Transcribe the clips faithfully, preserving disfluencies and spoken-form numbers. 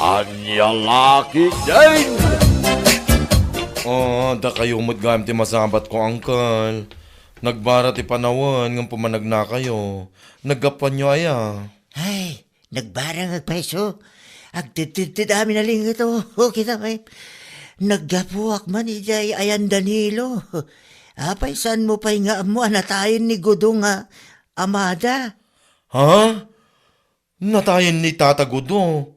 Ania la ketdin? Ah, dakayo met gayam ti masabatko, Uncle. Nagbara ti panawen ngem pumanagnakayo. Naggapuanyo aya? Ay, nagbarang agpayso. Agtedtedted amin a linget, o, o, kita pay. Naggapuak man idiay ayan Danilo. Apay, saanmo pay nga ammo a natayen ni Gudo nga amada? Ha? Natayen ni Tata Gudo?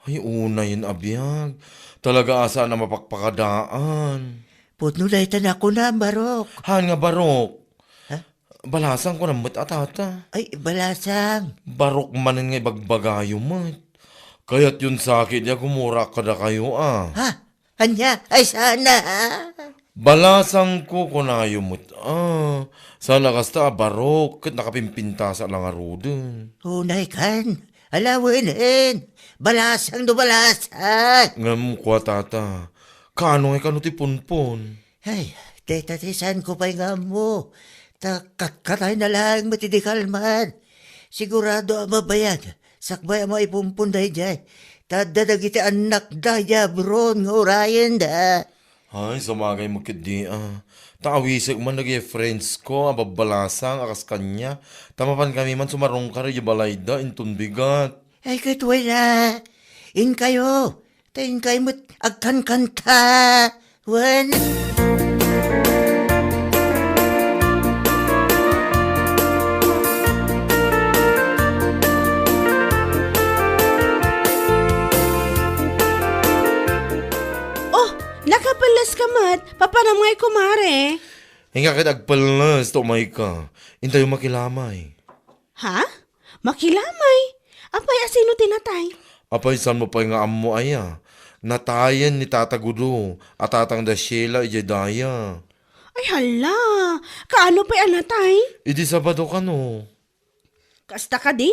Ay, unayen a biag. Talaga a saan a mapakpakadaan. Pudno dayta nakunam, Barok. Haan nga Barok? Ha? Balasang kunam met a tata. Ay, Balasang. Barok manen nga ibagbagayo met. Kayatyon sa ketdi a gumurak kadakayo, a. Ha? Ania? Ay, saan a? Balasangko, kunayo met, a. Saan a kasta a Barok, ket nakapimpintasak la ngaruden. Unay kan. Alawenen. Balasang no balasang. Ngem kua, tata, kaano ngay kano ti punpon? Ay, dayta ti saanko pay nga ammo. Ta katkatayna laeng met idi kalman. Sigurado a mabayag. Sakbay a maipumpon daydiay. Ta adda dagiti annakda idiay abroad nga urayenda. Ay, sumagay met ketdi, a. Ta awisek man dagiti friends ko a babbalasang a kas kaniak. Ta mapankami man sumarungkar idiay balayda inton bigat. Ay, ket wen a. Inkayo. Ta inkay met agkankanta. Wen. Oh, nakapelles ka met. Papanam ngay, kumare? Inka ket agpelles ta umayka. Intayo makilamay. Ha? Makilamay? Apay, a sino ti natay? Apay, saanmo pay nga ammo aya? Natayen ni Tata Gudo a tatang da Sheila idiay daya. Ay, hala! Kaano pay a natay? Idi Sabado kano. Kasta kadi?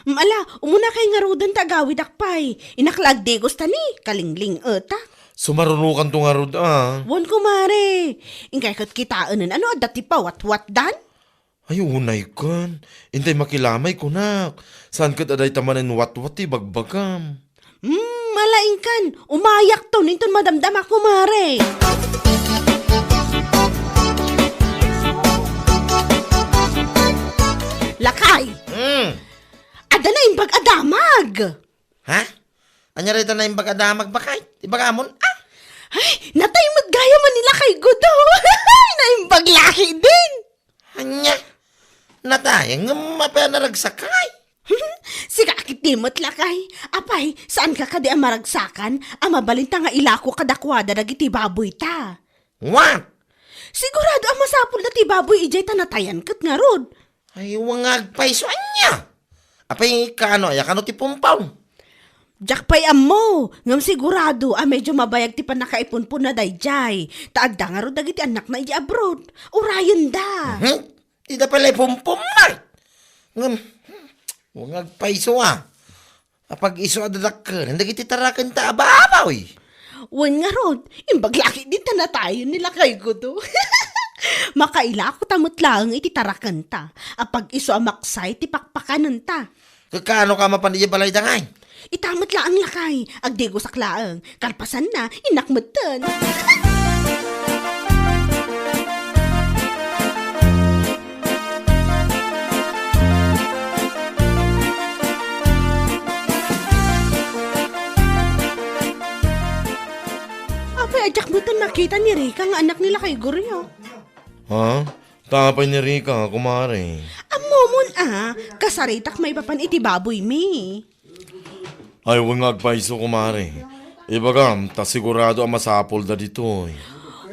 Mm, ala, umunakay ngaruden ta agawidak pay. Innak la agdigos ta ni, kalingling-etak. Sumarunokanto ngarud, a. Wen, kumare. Inkay ket kitaenen a no adda ti pawatwatdan? Ay, unay ken. Intay makilamay, kunak. Saan ket a dayta manen watwat ti ibagbagam? Hmm, ala, inkan. Umayakton inton madamdama, kumare. Lakay! Hmm. Adda naimbag a damag! Ha? Ania dayta naimbag a damag, baket? Ibagamon, a? Ay, natay met gayam ni Lakay Gudo. Naimbag la ketdin. Ania? Natay, ngem apay a naragsakay? Sika ketdi met, Lakay. Apay, saanka kadi a maragsakan a mabalinta nga ilako kadakuada dagiti baboyta? What? Sigurado a masapulda ti baboy idiay ta natayan ket ngarud. Ay, wen nga agpayso, ania? Apay, kaano aya kano ti pumpon? Diak pay ammo, ngem sigurado a medyo mabayag ti pannakaipunponna daydiay, ta adda ngarud dagiti annakna idiay abroad. Urayenda. Mhm. Dida pay la ipumpon, ay. Ngem, wen nga agpayso, a. Apag-isu a dadakkel dagiti tarakenta a baboy. Wen ngarud, imbag la ketdin ta natayen ni Lakay Gudo. Makailako ta met laeng iti tarakenta. Apag-isu a maksay ti pakpakanenta. Kakano ka mapan idiay balayda ngay? Ita met laeng, Lakay, agdigosak laeng. Kalpasanna, innak metten. Apay, a diak metten makita ni Rica nga annak ni Lakay Gudo? Ha? Ta apay ni Rica, kumare? Ammomon a, kasaritak maipapan iti baboymi. Ay, wen nga agpayso, kumare. Ibagam, ta sigurado a masapulda ditoy.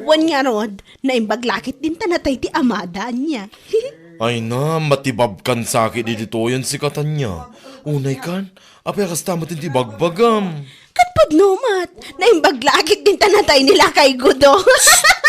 Wen ngarud, naimbag la ketdin ta natay ti amada, ania. Ay na, matibabkan sa ketdi ditoyen sika, Tanya. Unay kan, apay a kasta met ti bagbagam? Ket pudno met, naimbag la ketdin ta natay ni Lakay Gudo.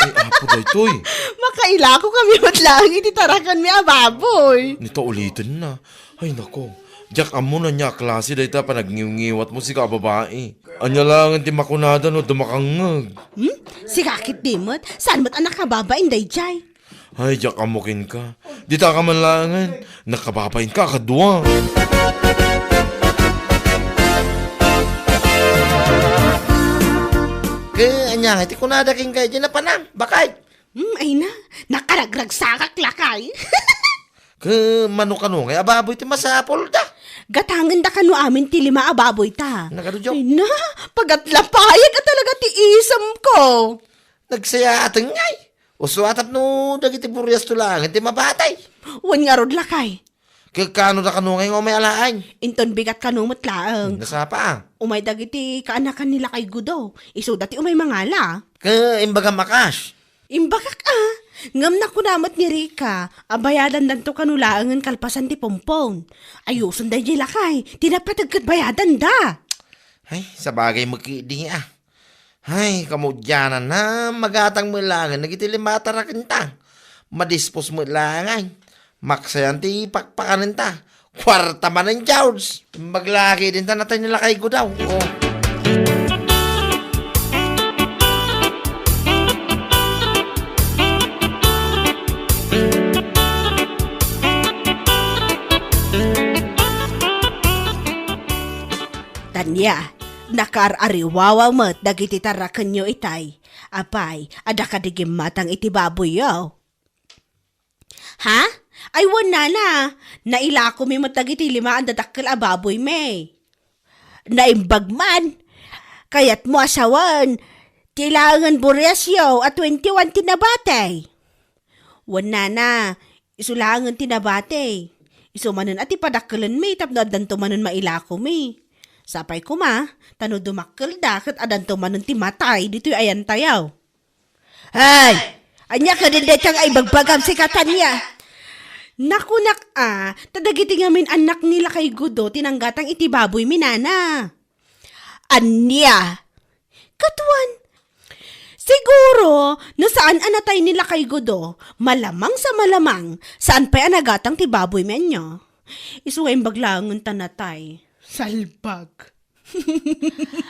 Ay, apo daytoy. Makailako kami met laeng iti tarakanmi a baboy. Ni ta ulitenna. Ay, nako. Diak ammo no ania a klase dayta a panagniwngiwatmo, sika a babai. Ania laengen ti makunada no adda makangngeg? Hmm? Sika ketdi met, saan met a nakababain daydiay? Ay, diak ammo kenka. Dita ka man laengen, nakababainka a kadua. Ania ngay ti kunada kenka idiay napanak, baket? Hmm, ay na, nakaragragsakak lakay. Ket mano kano ngay a baboy ti masapulda? Gatangenda kano amin ti lima a baboyta. Nagadu, Joe? Ay na, pagatlapayag a talaga ti isemko. Nagsayaaten ngay. Usto a tapno dagiti buriasto laengen ti mabatay. Wen ngarud lakay. Ket kano da kano ngay nga umay alaen? Inton bigat kano met laeng. Nasapa a? Umay dagiti kaanakan ni Lakay Gudo. Isuda ti umay mangala. Ket imbagam a kas? Imbagak a. Ngem nakuna met ni Rica a bayadandanto kano laengen kalpasan ti pompon. Ayusen daydiay lakay. Ti napateg ket bayadanda. Ay, sabagay met ketdi a. Ay, kamudiananna, magatang met laengen dagiti lima a tarakenta. Madispos met laengen. Maksayan ti pakpakanenta. Kuarta manen, George. Imbag la ketdin ta natay ni Lakay Gudo. Oh. Tania, nakaar-ariwawa met dagiti tarakenyo itay. Apay, adda kadi gimmatang iti baboyyo? Ha? Ay, wen, nana. Nailakomi met dagiti lima a dadakkel a baboymi. Naimbag man. Kayatmo a sawen ti laengen buriasyo a twenty-one ti nabati? Wen, nana, isu laengen ti nabati. Isu manen a ti padakkelenmi tapno addanto manen mailakomi. Sapay koma, ta no dumakkelda ket addanto manen ti matay ditoy ayantayo. Ay! Ania kadin dayta nga ibagbagam, sika, Tania? Nakunak a, ta dagiti ngamin annak ni Lakay Gudo ti nanggatang iti baboymi, nana. Ania? Ket wen, siguro, no saan a natay ni Lakay Gudo, malamang sa malamang, saan pay a nagatang ti baboymi ania. Isu nga imbag laengen ta natay. Salbag.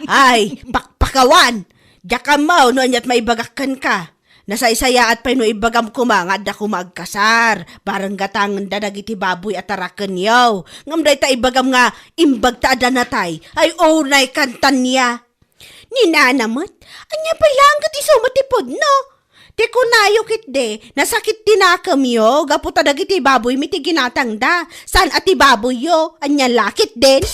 Ay, pakpakawan! Diak ammo no aniat maibagak kenka. Nasaysayaat pay no ibagam koma nga adda koma agkasar, bareng gatangenda dagiti baboy a tarakenyo. Ngem dayta ibagam nga imbag ta adda natay, ay unay kan, Tania. Ni nana met, ania pay laeng ket isu met ti pudno? Ti kunayo ketdi, nasakit ti nakemyo gapu ta dagiti baboymi ti ginatangda, saan a ti baboyyo, ania la ketdin?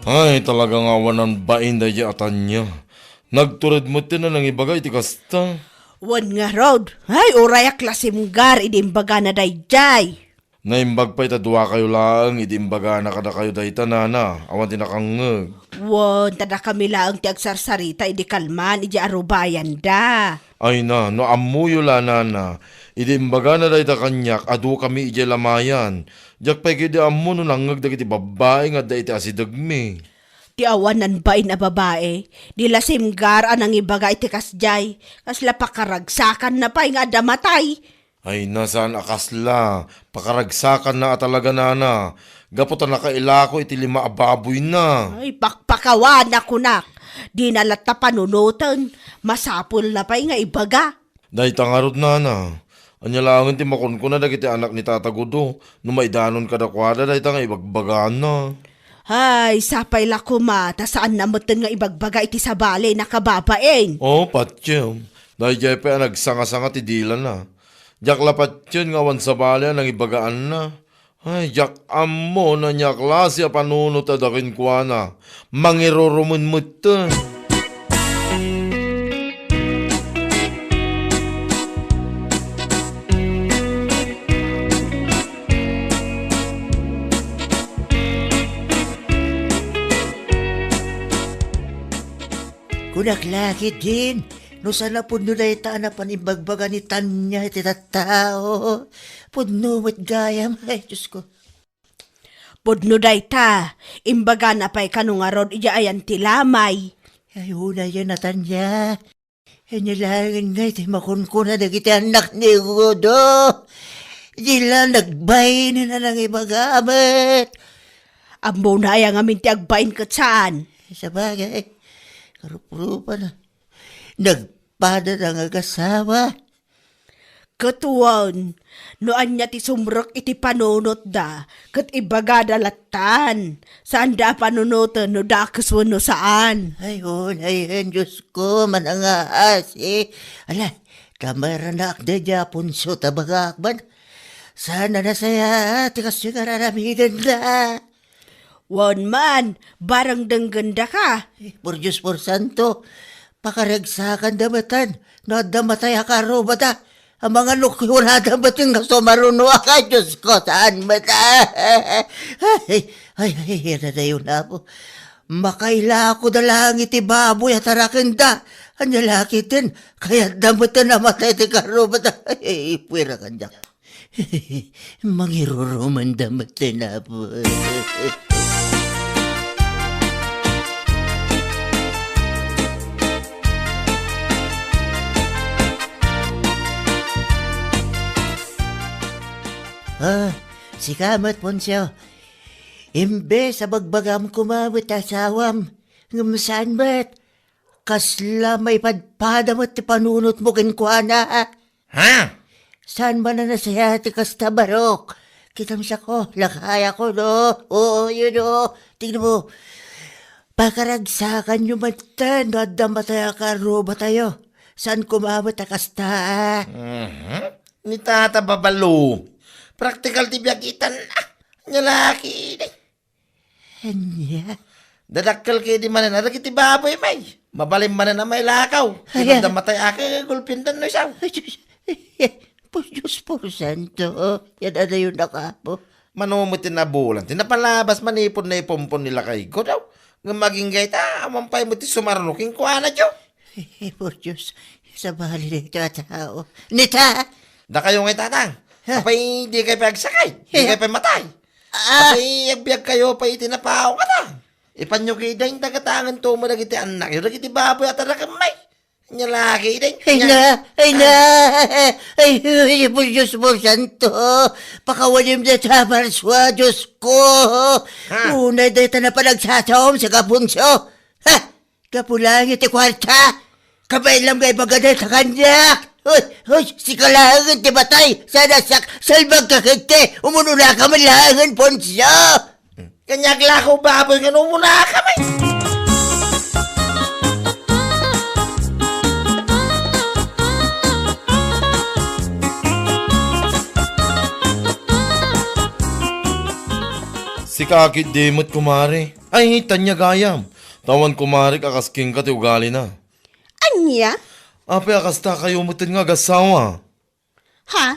Ay, talaga nga awan bain daydiay a Tania. Nagtured met ti nanangibaga iti kasta. Wen ngarud, ay, uray a klasimgar idi imbagana daydiay. Naimbag pay ta duakayo laeng idi imbagana kadakayo dayta, nana, awan ti nakangngeg. Wen, ta dakami laeng ti agsarsarita idi kalman idiay arubayanda. Ay na, no ammoyo la, nana, idi imbagana dayta kaniak, adukami idiay lamayan. Diak pay ketdi ammo no nangngeg dagiti babbai nga adda iti asidegmi. Ti awanan bain a babai, di la simgar a nangibaga iti kasdiay, kasla pakaragsakanna pay nga adda matay. Ay, na, saan a kasla. Pakaragsakanna a talaga, nana. Gapu ta nakailako iti lima a baboyna. Ay, pakpakawan a kunak. Dina latta panunoten. Masapulna pay nga ibaga. Dayta ngarud, nana. Ania laengen ti makunkuna dagiti anak ni Tata Gudo no maidanon kadakuada dayta nga ibagbagana? Ay, sapay la koma, ta saanna metten nga ibagbaga iti sabali, nakababain. Oh, patiem. Daydiay pay a nagsangasanga ti dilana. Diak la patien nga awan sabali a nangibagaanna. Ay, diak ammo no ania a klase a panunot adda kenkuana. Mangirurumen metten. Kunak la ketdin, no saan a pudno dayta a napan imbagbaga ni Tania iti tattao. Pudno met gayam, ay, Diosko. Pudno dayta, imbagana pay kano ngarud idiay ayan ti lamay. Ay, unay a, Tania. Ania laengen ngay ti makunkuna dagiti annak ni Gudo? Di la nagbain a nangibaga met. Ammona aya ngamin ti agbain ket saan? Sabagay, karuprupana. Nagpada nga agasawa. Ket wen, no ania ti sumrek iti panunotda, ket ibagada lattan. Saanda a panunoten no dakes wenno saan. Ay, unay, Diosko, manangaasi. Ala, kamaranak daydiay Aponso ta bagak man. Saan a nasayaat ti kastoy nga aramidenda. Wen man, barang denggenda ka. Eh, por Dios, por santo, pakaragsakanda metten no adda matay a karrubada. Amangan no kiurada metten nga sumarunoak, ay, Diosko, saan met. Ay, ay, ay, ay, adadayon, Apo. Makailakoda laeng iti baboy a tarakenda. Ania la ketdin, kayatda metten a matay ti karrubada. Ay, ay, puera kaniak. Mangirurumanda met ti napo. Ah, sika met, Poncio. Imbes a bagbagam koma met ti asawam, ngem saan met. Kasla maipadpada met ti panunotmo kenkuana. Ha? Saan man a nasayaat ti kasta, Barok? Kitam siak, lakayakon, no? Oo, yun, no? Tingnan mo, pakaragsakanyo metten no adda matay a karrubatayo. Saan koma met a kasta? Mhm. Ni Tata Babalo. Praktikal ti biag itan, ah. Nia la ketdi. Ania? Dadakkel ketdi manen a dagiti baboy, may. Mabalin manen a mailakaw. Ay, ket no adda matay a kagulpiendan no isaw. Ay, Diyos. Por Dios, por santo. Yan adayon a kapo. Mano met ti nabulan ti napalabas manipud naipompon ni lakayko daw. Ngem agingga ita, awan pay met ti sumaruno kenkuana, Diyo. Ay, por Dios. Sabali daytoy a tao. Nita! Dakayo ngay, Tatang. Ha? Apay, dikay pay agsakit? Dikay pay matay? Ah! Apay, agbiagkayo pay iti napaw kata? Ipanyo ketdi dagiti anakyo, dagiti baboy a tarakem, may. Nia la ketdi. Ay na, ay na. Ay, ay, por Dios, por santo. Pakawanem dayta a parsua, Dios ko. Ha? Unay dayta a panagsasaom, sika, Poncio. Ha? Gapu laeng iti kuarta. Kabaelam nga ibaga dayta kaniak. Hoy, hoy, sika laengen ti matay. Saan a siak, salbagka ketdi. Umunonaka man laengen, Poncio. Kaniak la ko baboy nga umunonaka met. Sika ketdi met, kumare. Ay, ania gayam. Ta awan kumarek a kas kenka ti ugalina. Ania? Apay a kastakayo metten nga agassawa? Ha?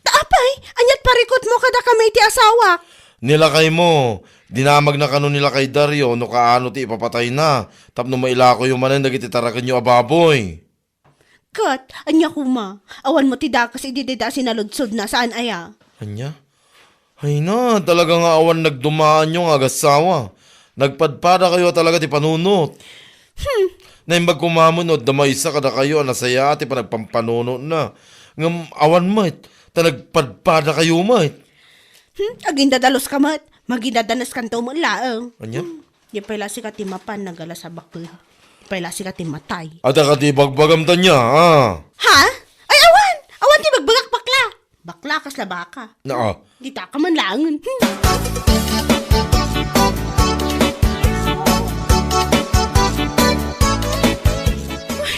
Ta apay, ania't parikutmo kadakami iti asawak? Ni lakaymo, dinamagna kano ni lakay Dario no kaano ti ipapatayna tapno mailakoyo manen dagiti tarakenyo a baboy. Ket, ania koma? Awan met ti dakes idi dayta a sinaludsodna, saan aya? Ania? Ay na, talaga nga awan nagdumaanyo nga agassawa. Nagpadpadakayo a talaga ti panunot. Hmm. Naimbag koma met no adda maysa kadakayo a nasayaat ti panagpampanunotna. Ngem awan met, ta nagpadpadakayo met. Hmm, agindadaluska met. Magindadaneskanto met laeng. Ania? Hmm. Di pay la sika ti mapan nagalas a baket. Di pay la sika ti matay. Adda kadi ibagbagam ta ania, a? Ha? Ay, awan! Awan ti ibagbagak, bakla! Bakla, kasla baka. Naa. Dita ka man laengen.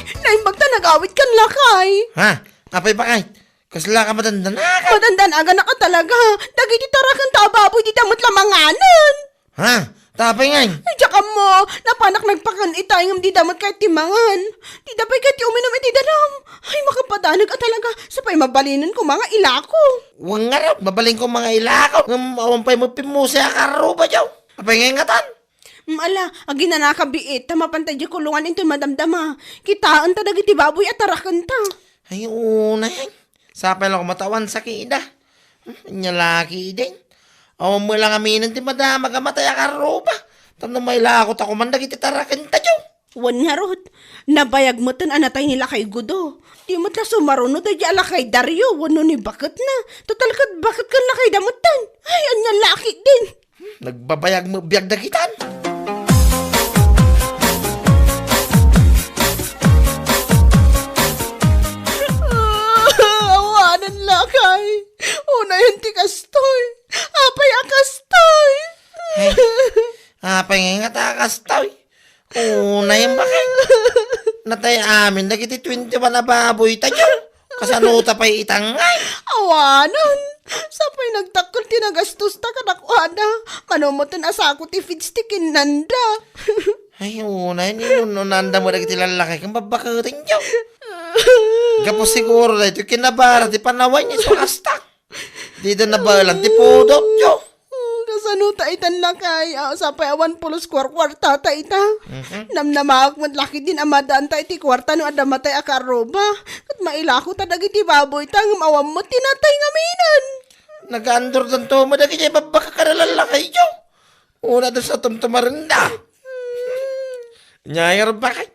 Ay, naimbag ta nagawid kan lakay. Ha? Apay, bakit? Kasla ka madandanaka? Madandanagana ka talaga. Dagiti tarakenta a baboy, dida met la manganen. Ha? Ta apay ngay? Ay, diak ammo. Napanak nagpakan itay ngem dida met kayat ti mangan. Dida pay kayat ti uminum iti danum. Ay, makapadanag a talaga. Sapay mabalinen koma nga ilako. Wen ngarud, mabalin koma nga ilako. Ngem awan pay met pimmose a karruba, diaw. Apay ngay ngatan? Mm, ala, aginanaka biit, ta mapanta diay kulungan intoy madamdama. Kitaenta dagiti baboy a tarakenta. Ay, unay. Sapay la koma ta awan sakida. Hmm, ania la ketdin. Awan met la ngaminen ti madamag a matay a karruba. Tapno mailako ta koman dagiti tarakenta, diaw. Wen ngarud, nabayag metten a natay ni Lakay Gudo. Di met la sumaruno daydiay a Lakay Dario wenno ni baketna. Total ket baket ken lakayda metten. Ay, ania la ketdin. Nagbabayag met biag dagitan. Awanen a kasta, uy. Unay, baket. Natay amin dagiti twenty-one a baboytayo. Kasano ta pay ita ngay? Awanen. Sapay nagdakkel ti nagastosta kadakuada. Mano metten a sako ti feeds ti kinnanda. Ay, unay, ni nununanda met dagiti lallaki ken babbaketenyo. Gapu siguro daytoy kinabara ti panawanyo isu a kastak. Dida nabaelan ti pudotyo. Hmm, kasano ta itan, lakay? Ah, sapay awan pulos kuarkuarta ta ita. Mhm. Namnamaak met lakay din a madaan ta iti kuarta no adda matay a kaarruba. Ket mailako ta dagiti baboy ta ngem awan met ti natay ngaminen. Nagaandor danto mo dagiti babbaka kada lallakayyo. Una da sa tumtumarenda. Nyayar bakay.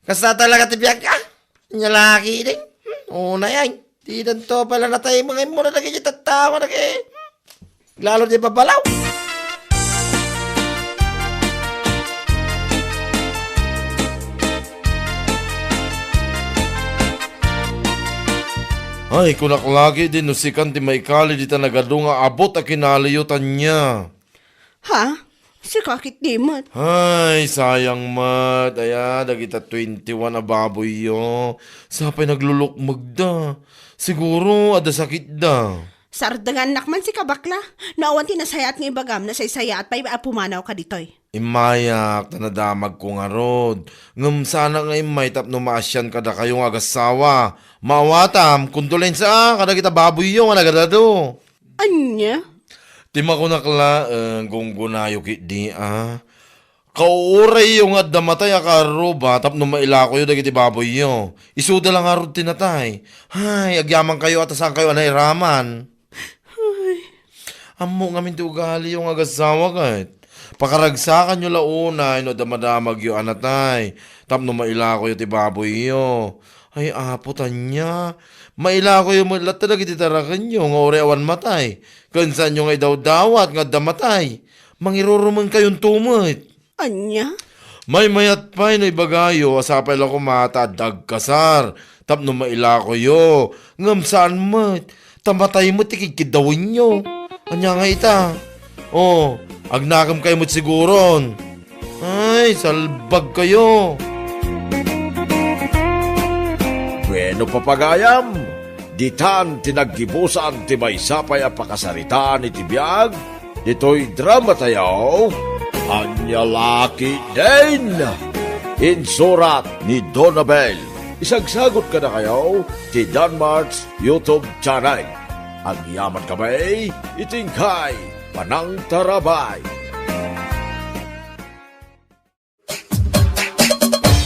Kasta talaga ti biag, ah? Nya laki din. Hmm, una yan. Di danto pala natay mga imo na dagiti tattawa na kay. Lalo di babalaw. Ay, kunak laki din no sikan ti maikali dita nagadu nga abot a kinaliyo tanya. Ha? Sika ketdi met. Ay, sayang met. Aya, dagita twenty-one a baboyyo. Sapay naglulukmegda. Siguro, adda sakitda. Sardengannak man sika, bakla. No awan ti nasayaat nga ibagam, nasaysayaat pay a pumanawka ditoy. Immayak, ta nadamagko ngarud. Ngem saanak nga immay tapno maasian kadakayo nga agassawa. Maawatam, kondolensia kadagita baboyyo nga nagadadu. Ania? Ti makunak laeng, gunggonayo ketdi a. Kauurayyo nga adda matay a kaarruba tapno mailakoyo dagiti baboyyo. Isuda la ngarud ti natay. Hay, agyamankayo a ta saankayo a nairaman. Ay. Ammo ngamin ti ugaliyo nga agassawa ket. Pakaragsakanyo la unay no adda madamagyo a natay tapno mailakoyo ti baboyyo. Ay, Apo, tanya. Mailakoyo met latta dagiti tarakenyo nga uray awan matay. Ken saanyo nga idawdawat nga adda matay. Mangirurumenkayon to met. Ania? Maymayat pay no ibagayo a sapay la koma ta adda agkasar tapno mailakoyo. Ngem saan met. Ta matay met ti kidkiddawenyo. Ania nga ita? Oh, agnakemkayo met siguron. Ay, salbagkayo. Bueno, papagayam, ditan ti naggibusan ti maysa pay a pakasaritaan iti biag ditoy drama tayo, Ania Laki Din. Insurat ni Donabel. Isagsagot kadakayo ti Danmart's YouTube channel. Agyaman kami iti inkay panangtarabay.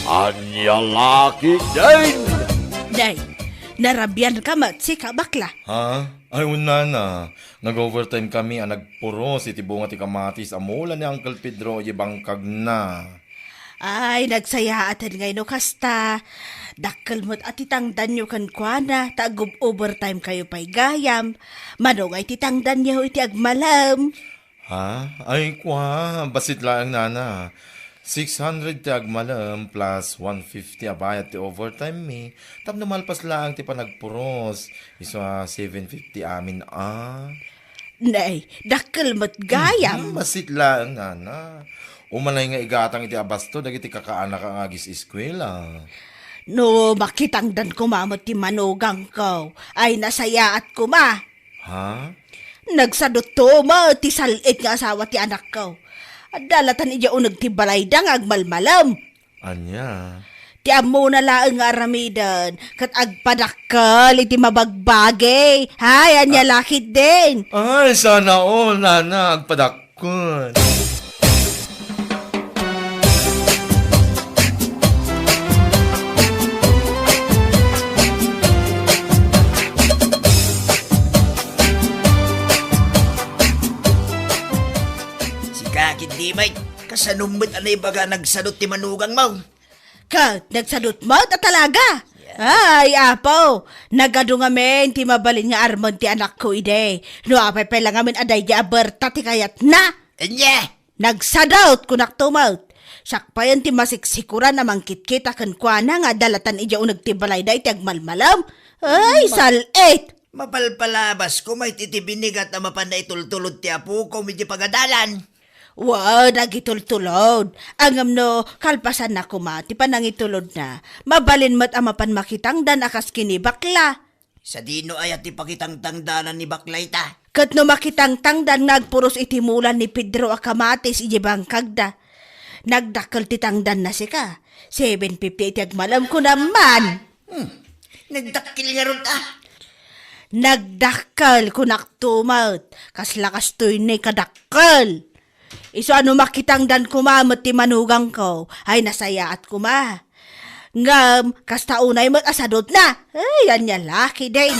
Ania Laki Din! Day, narabian ka met, sika, bakla. Ha? Ay, unana. Nag-overtime kami a nagpuros iti bunga ti kamatis a mula ni Uncle Pedro iti bangkagna. Ay, nagsayaaten ngay no kasta. Dakkel met a ti tangdanyo kenkuana, ta ag-overtime kayo pay gayam. Mano ngay ti tangdanyo iti agmalem? Ha? Ay, kua, bassit laeng, nana. Six hundred ti agmalem plus one fifty a bayad ti overtime mi. Tapno malpas laeng ti panagpuros. Isu a seven fifty amin a. Nay, dakkel met gayam. Mhm, bassit laeng, nana. Umanay nga igatang iti abasto dagiti kakaanak nga agis-eskuela. No makitangdan koma met ti manugangko, ay nasayaat koma. Ha? Nagsadutto met ti sal-it nga asawa ti anakko. Adda latan idiay uneg ti balayda nga agmalmalem. Ania? Ti ammona laeng nga aramiden, ket agpadakkel iti mabagbagi. Hay, ania la ketdin? Ay, sana all, nana, agpadakkel. Sika ketdi met, kasano met a naibaga nagsadut ti manugangmo? Ket nagsadut met a talaga. Yeah. Ay, Apo, nagadu ngamin ti mabalin nga armen ti anakko idi. No apay pay la ngamin a daydi a berta ti kayatna. Ania? Nagsadut, kunakto met. Siak payen ti masiksikuran a mangkitkita kenkuana nga adda latan idiay uneg ti balayda iti agmalmalem. Ay, ma-, sal-it! Mapalpalabas koma iti binigat a mapan naitultulod ti apoko iti pagadalan. Wen, agitultulod. Ngem no kalpasanna koma ti panangitulodna, mabalin met a mapan makitangdan a kas ken ni bakla. Sadino aya ti pakitangtangdanan ni bakla ita? Ket no makitangtangdan nga agpuros iti mulan ni Pedro a kamatis idiay bangkagda, nagdakkel ti tangdanna sika. Seven fifty iti agmalem, kunam man. Hmm. Nagdakkel ngarud, ah. Nagdakkel, kunakto met. Kasla kastoy ni kadakkel. Isu a no makitangdan koma met ti manugangko, ay nasayaat koma. Ngem, kasta unay met a sadutna. Ay, ania laki din.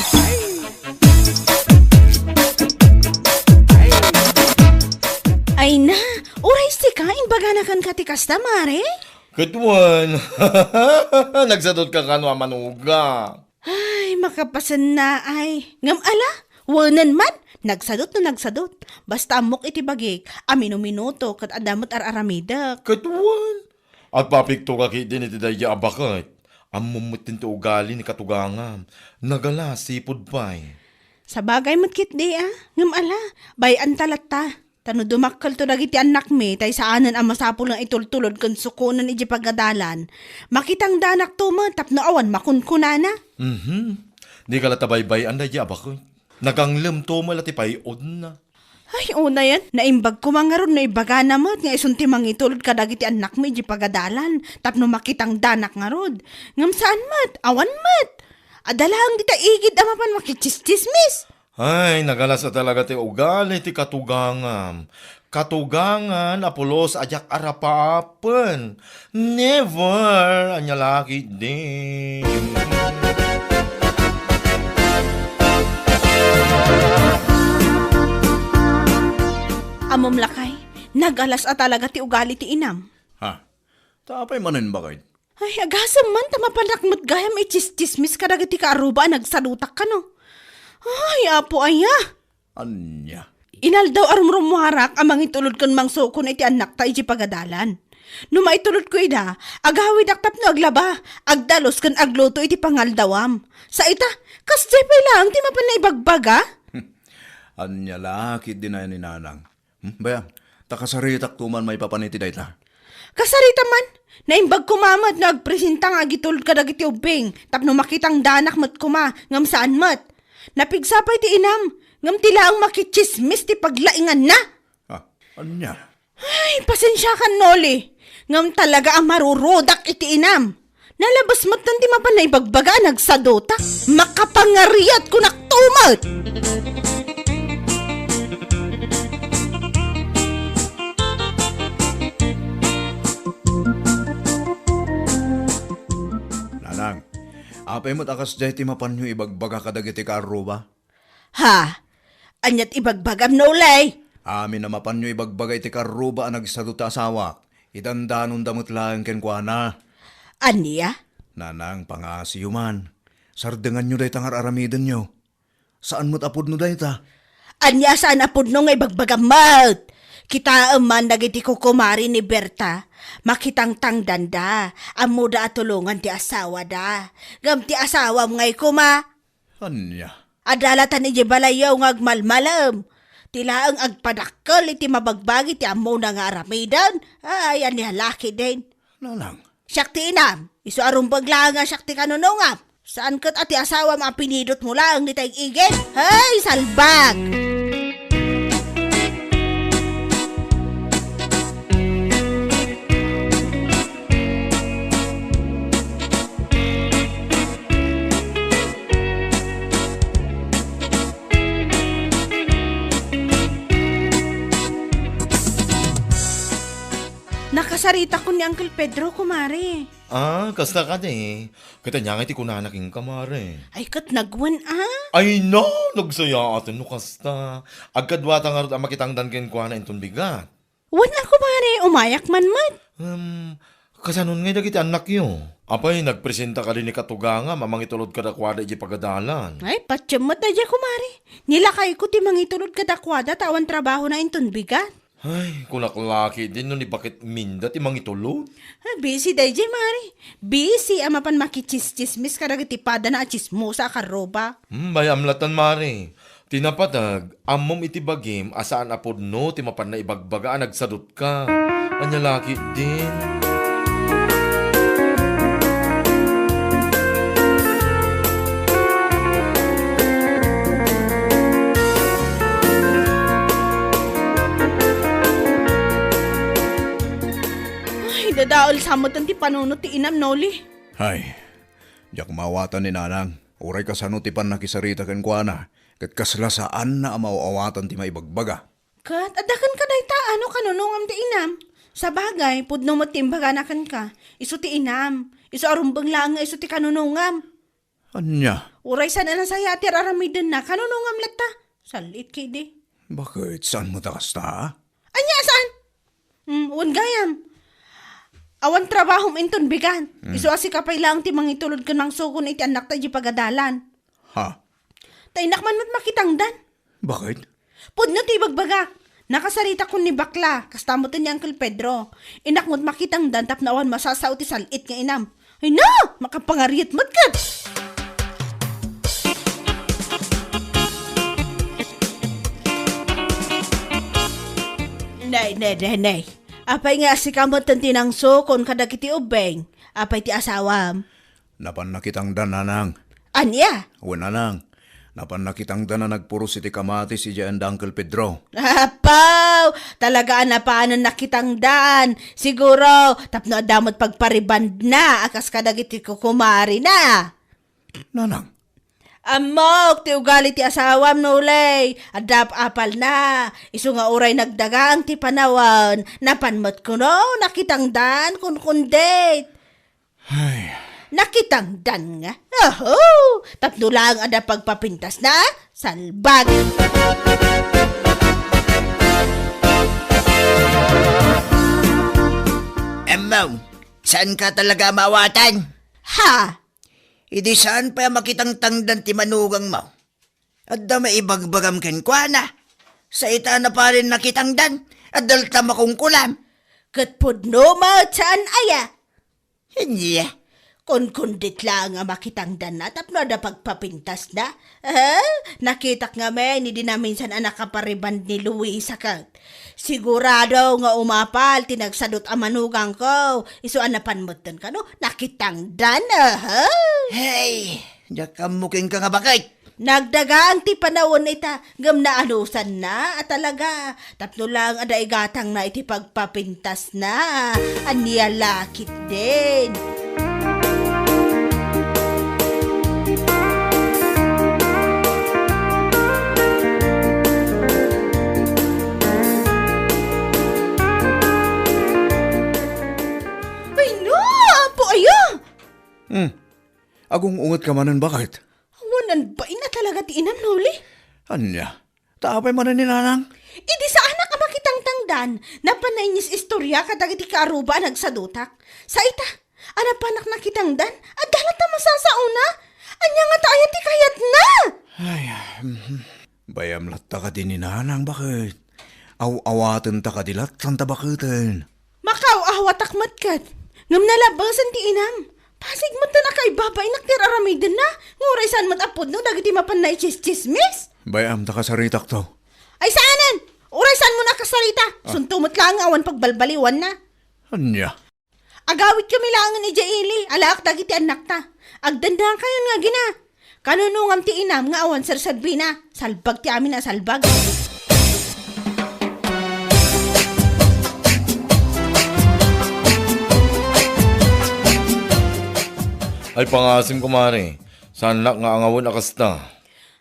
Ay na, uray sika, imbagana kenka ti kasta, Mare? Ket wen, nagsadutka kano a manugang. Ay, makapasenna ay. Ngem ala, wenen man, nagsadut no nagsadut. Basta ammok iti bagik, a minuminuto ket adda met ar-aramidek. Ket wen, agpapikto ka ketdin iti daydi a baket. Ammom met ti ugali ni katugangam. Nagala, sipud pay. Sabagay met ketdi, a. Ngem ala, bay-anta latta. Ta no dumakkelto dagiti annakmi, tay saanen a masapul nga itultulod ken sukonen idiay pagadalan, makitangdanakto met tapno awan makunkunana. Mhm. Dika latta baybay-an daydi a baket. Naganglemto met la ti pay-odna. Ay, unayen, naimbag koma ngarud no ibagana met nga isun ti mangitulod kadagiti annakmi idiay pagadalan tapno makitangdanak ngarud. Ngem saan met, awan met. Adda laeng dita igid a mapan makitsistismis. Ay, nagalas a talaga ti ugali ti katugangam. Katugangan a pulos a diak arapaapen. Never! Ania la ketdin. Ammom lakay, nagalas a talaga ti ugali ti inam. Ha? Ta apay manen, baket? Ay, agasem man ta mapanak met gayam itsistsismis kadagiti kaarruba a nagsadutak kano. Ay, Apo aya! Ania? Inaldaw a rumrummuarak a mangitulod ken mangsukon iti annakta iti pagadalan. No maitulodko ida, agawidak tapno aglaba, agdalus ken agluto iti pangaldawam. Sa ita, kasdiay pay laeng ti mapan naibagbaga? Ania la ketdin a ni Nanang? Hmm, bay-am, ta kasaritakto man maipapan iti dayta. Kasarita man, naimbag koma met no agpresenta nga agitulod kadagiti ubbing, tapno makitangdanak met koma, ngem saan met. Napigsa pay ti inam, ngem ti laeng makitsismis ti paglainganna. Ah, ania? Ay, pasensiakan, Noli, ngem talaga a marurudak iti inam. Nalabes met ti mapan naibagbaga a nagsadutak. Makapangariat, kunakto met! Nanang, apay met a kasdiay ti mapanyo ibagbaga kadagiti kaarruba? Ha? Aniat ibagbagam, Noli? Amin a mapanyo ibagbaga iti kaarruba a nagsadut ti asawak. Idandanonda met laeng kenkuana. Ania? Nanang, pangaasiyo man. Sardenganyo dayta nga ar-aramidenyo. Saan met a pudno dayta. Ania saan a pudno nga ibagbagam met? Kitaem man dagiti kukumari ni Berta. Makitangtangdanda. Ammoda a tulongan ti asawada. Ngem ti asawam ngay koma, Ania? Adda latan idiay balayyo nga agmalmalem. Ti laeng agpadakkel iti mabagbagi ti ammona nga aramiden. Ay, ania la ketdin. Nanang. Siak ti inam, isu a rumbeng laeng a siak ti kanunungam. Saan ket a ti asawam a pinidotmo laeng dita ig-igid? Hay, salbag! Nakasaritakon ni Uncle Pedro, kumare. Ah, kasta kadi. Ket ania ngay ti kunana kenka, mare? Ay, ket nagwen, ah. Ay, no! Nagsayaaten no kasta. Agkaduata ngarud a makitangdan kenkuana inton bigat. Wen a, kumare, umayak man met. Hmm, kasanon ngay dagiti annakyo? Apay, nagpresenta kadi ni katugangam a mangitulod kadakuada idiay pagadalan? Ay, patiem met daydiay, kumare. Nilakayko ti mangitulod kadakuada ta awan trabahona inton bigat. Ay, kunak la ketdin no ni Baket Minda ti mangitulod. Ah, busy daydiay, mare. Busy a mapan makitsistsismis kadagiti padana a tsismosa a karruba. Hmm, bay-am latan, mare. Ti napateg, ammom iti bagim a saan a pudno ti mapanna ibagbaga a nagsadutka. Ania la ketdin? Ay, dadael sa metten ti panunot ti inam, Noli. Ay, diak maawatan ni Nanang. Uray kasano ti pannakisarita kenkuana, ket kasla saanna a maaw-awatan ti maibagbaga. Ket adda kenka dayta, ano, kanunongam ti inam? Sabagay, pudno met ti imbagana kenka. Isu ti inam. Isu a rumbeng laeng nga isu ti kanunongam. Ania? Uray saan a nasayaat ti ar-aramidenna, kanunongam latta. Sal-it ketdi. Baket, saan met a kasta? Ania a saan? Hmm, wen gayam. Awan trabahom inton bigat. Hmm. Isu a sika pay laeng ti mangitulod ken mangsukon iti annakta idiay pagadalan. Ha? Ta innak man met makitangdan. Baket? Pudno ti ibagbagak. Nakasaritakon ni bakla, kasta met ni Uncle Pedro. Innak met makitangdan tapno awan masasao ti sal-it nga inam. Ay na! Makapangariet met ket! Nay, nay, nay, nay. Apay nga sika met ti nangsukon kadagiti ubbing? Apay ti asawam? Napan nakitangdan, Nanang. Ania? Wen, Nanang. Napan nakitangdan a nagpuros iti kamatis idiay ayan da Uncle Pedro. Apaw! Talaga a napanen nakitangdan. Siguro, tapno adda met pagparibandna a kas kadagiti kukumarina. Nanang. Ammok ti ugali ti asawam, Noli. Adda ap-apalna. Isu nga uray nagdagang ti panawen, napan met kuno nakitangdan, kunkundit. Ay. Nakitangdan nga. Oho! Tapno laeng adda pagpapintasna, salbag. Ammom, saanka talaga a maawatan? Ha? Idi saan pay a makitangtangdan ti manugangmo? Adda maibagbagam kenkuana. Sa ita a napanen nakitangdan, adda latta makungkulam. Ket pudno met saan aya? Ania? Kunkundit laeng a makitangdanna tapno adda pagpapintasna. Eh, nakitak ngamin idi naminsan a nakapariband ni Luisa ket. Sigurado nga umapal ti nagsadut a manugangko. Isu a napan metten kano, nakitangdan, aha. Hey, diak ammo kenka nga baket. Nagdagaan ti panawen ita, ngem naanusanna a talaga. Tapno lang adda igatangna iti pagpapintasna. Ania la ketdin? Ay, no! Apo, ayo! Hmm. Agung-unget ka manen, baket? Awan bain a talaga ti inam, Noli. Ania? Ta apay manen ni Nanang? Idi saanak a makitangtangdan, napan nainis istorya kadagiti kaaruba a nagsadutak. Sa ita, a napanak nakitangdan, adda latta masasaona. Ania ngata aya ti kayatna? Ay, mhm. Bay-am latta kadi ni Nanang, baket? Aw-awatenta kadi latta ta baketen? Makaaw-awatak met ket. Ngem nalabbesen ti inam. Pasig metten a kaibabainak ti ar-aramidenna, nga uray saan met a pudno dagiti mapan naitsistsismis. Bay-am ta kasaritakto. Ay saanen! Uray saanmon a kasarita. Ah. Sunto met laeng nga awan pagbalbaliwanna. Ania? Agawidkami laengen idiay ili, alaak dagiti annakta. Agdennakayon nga agina. Kanunongam ti inam nga awan serserbina. Salbag ti amin a salbag. Ay, pangasim, kumare. Saanak nga angawen a kasta.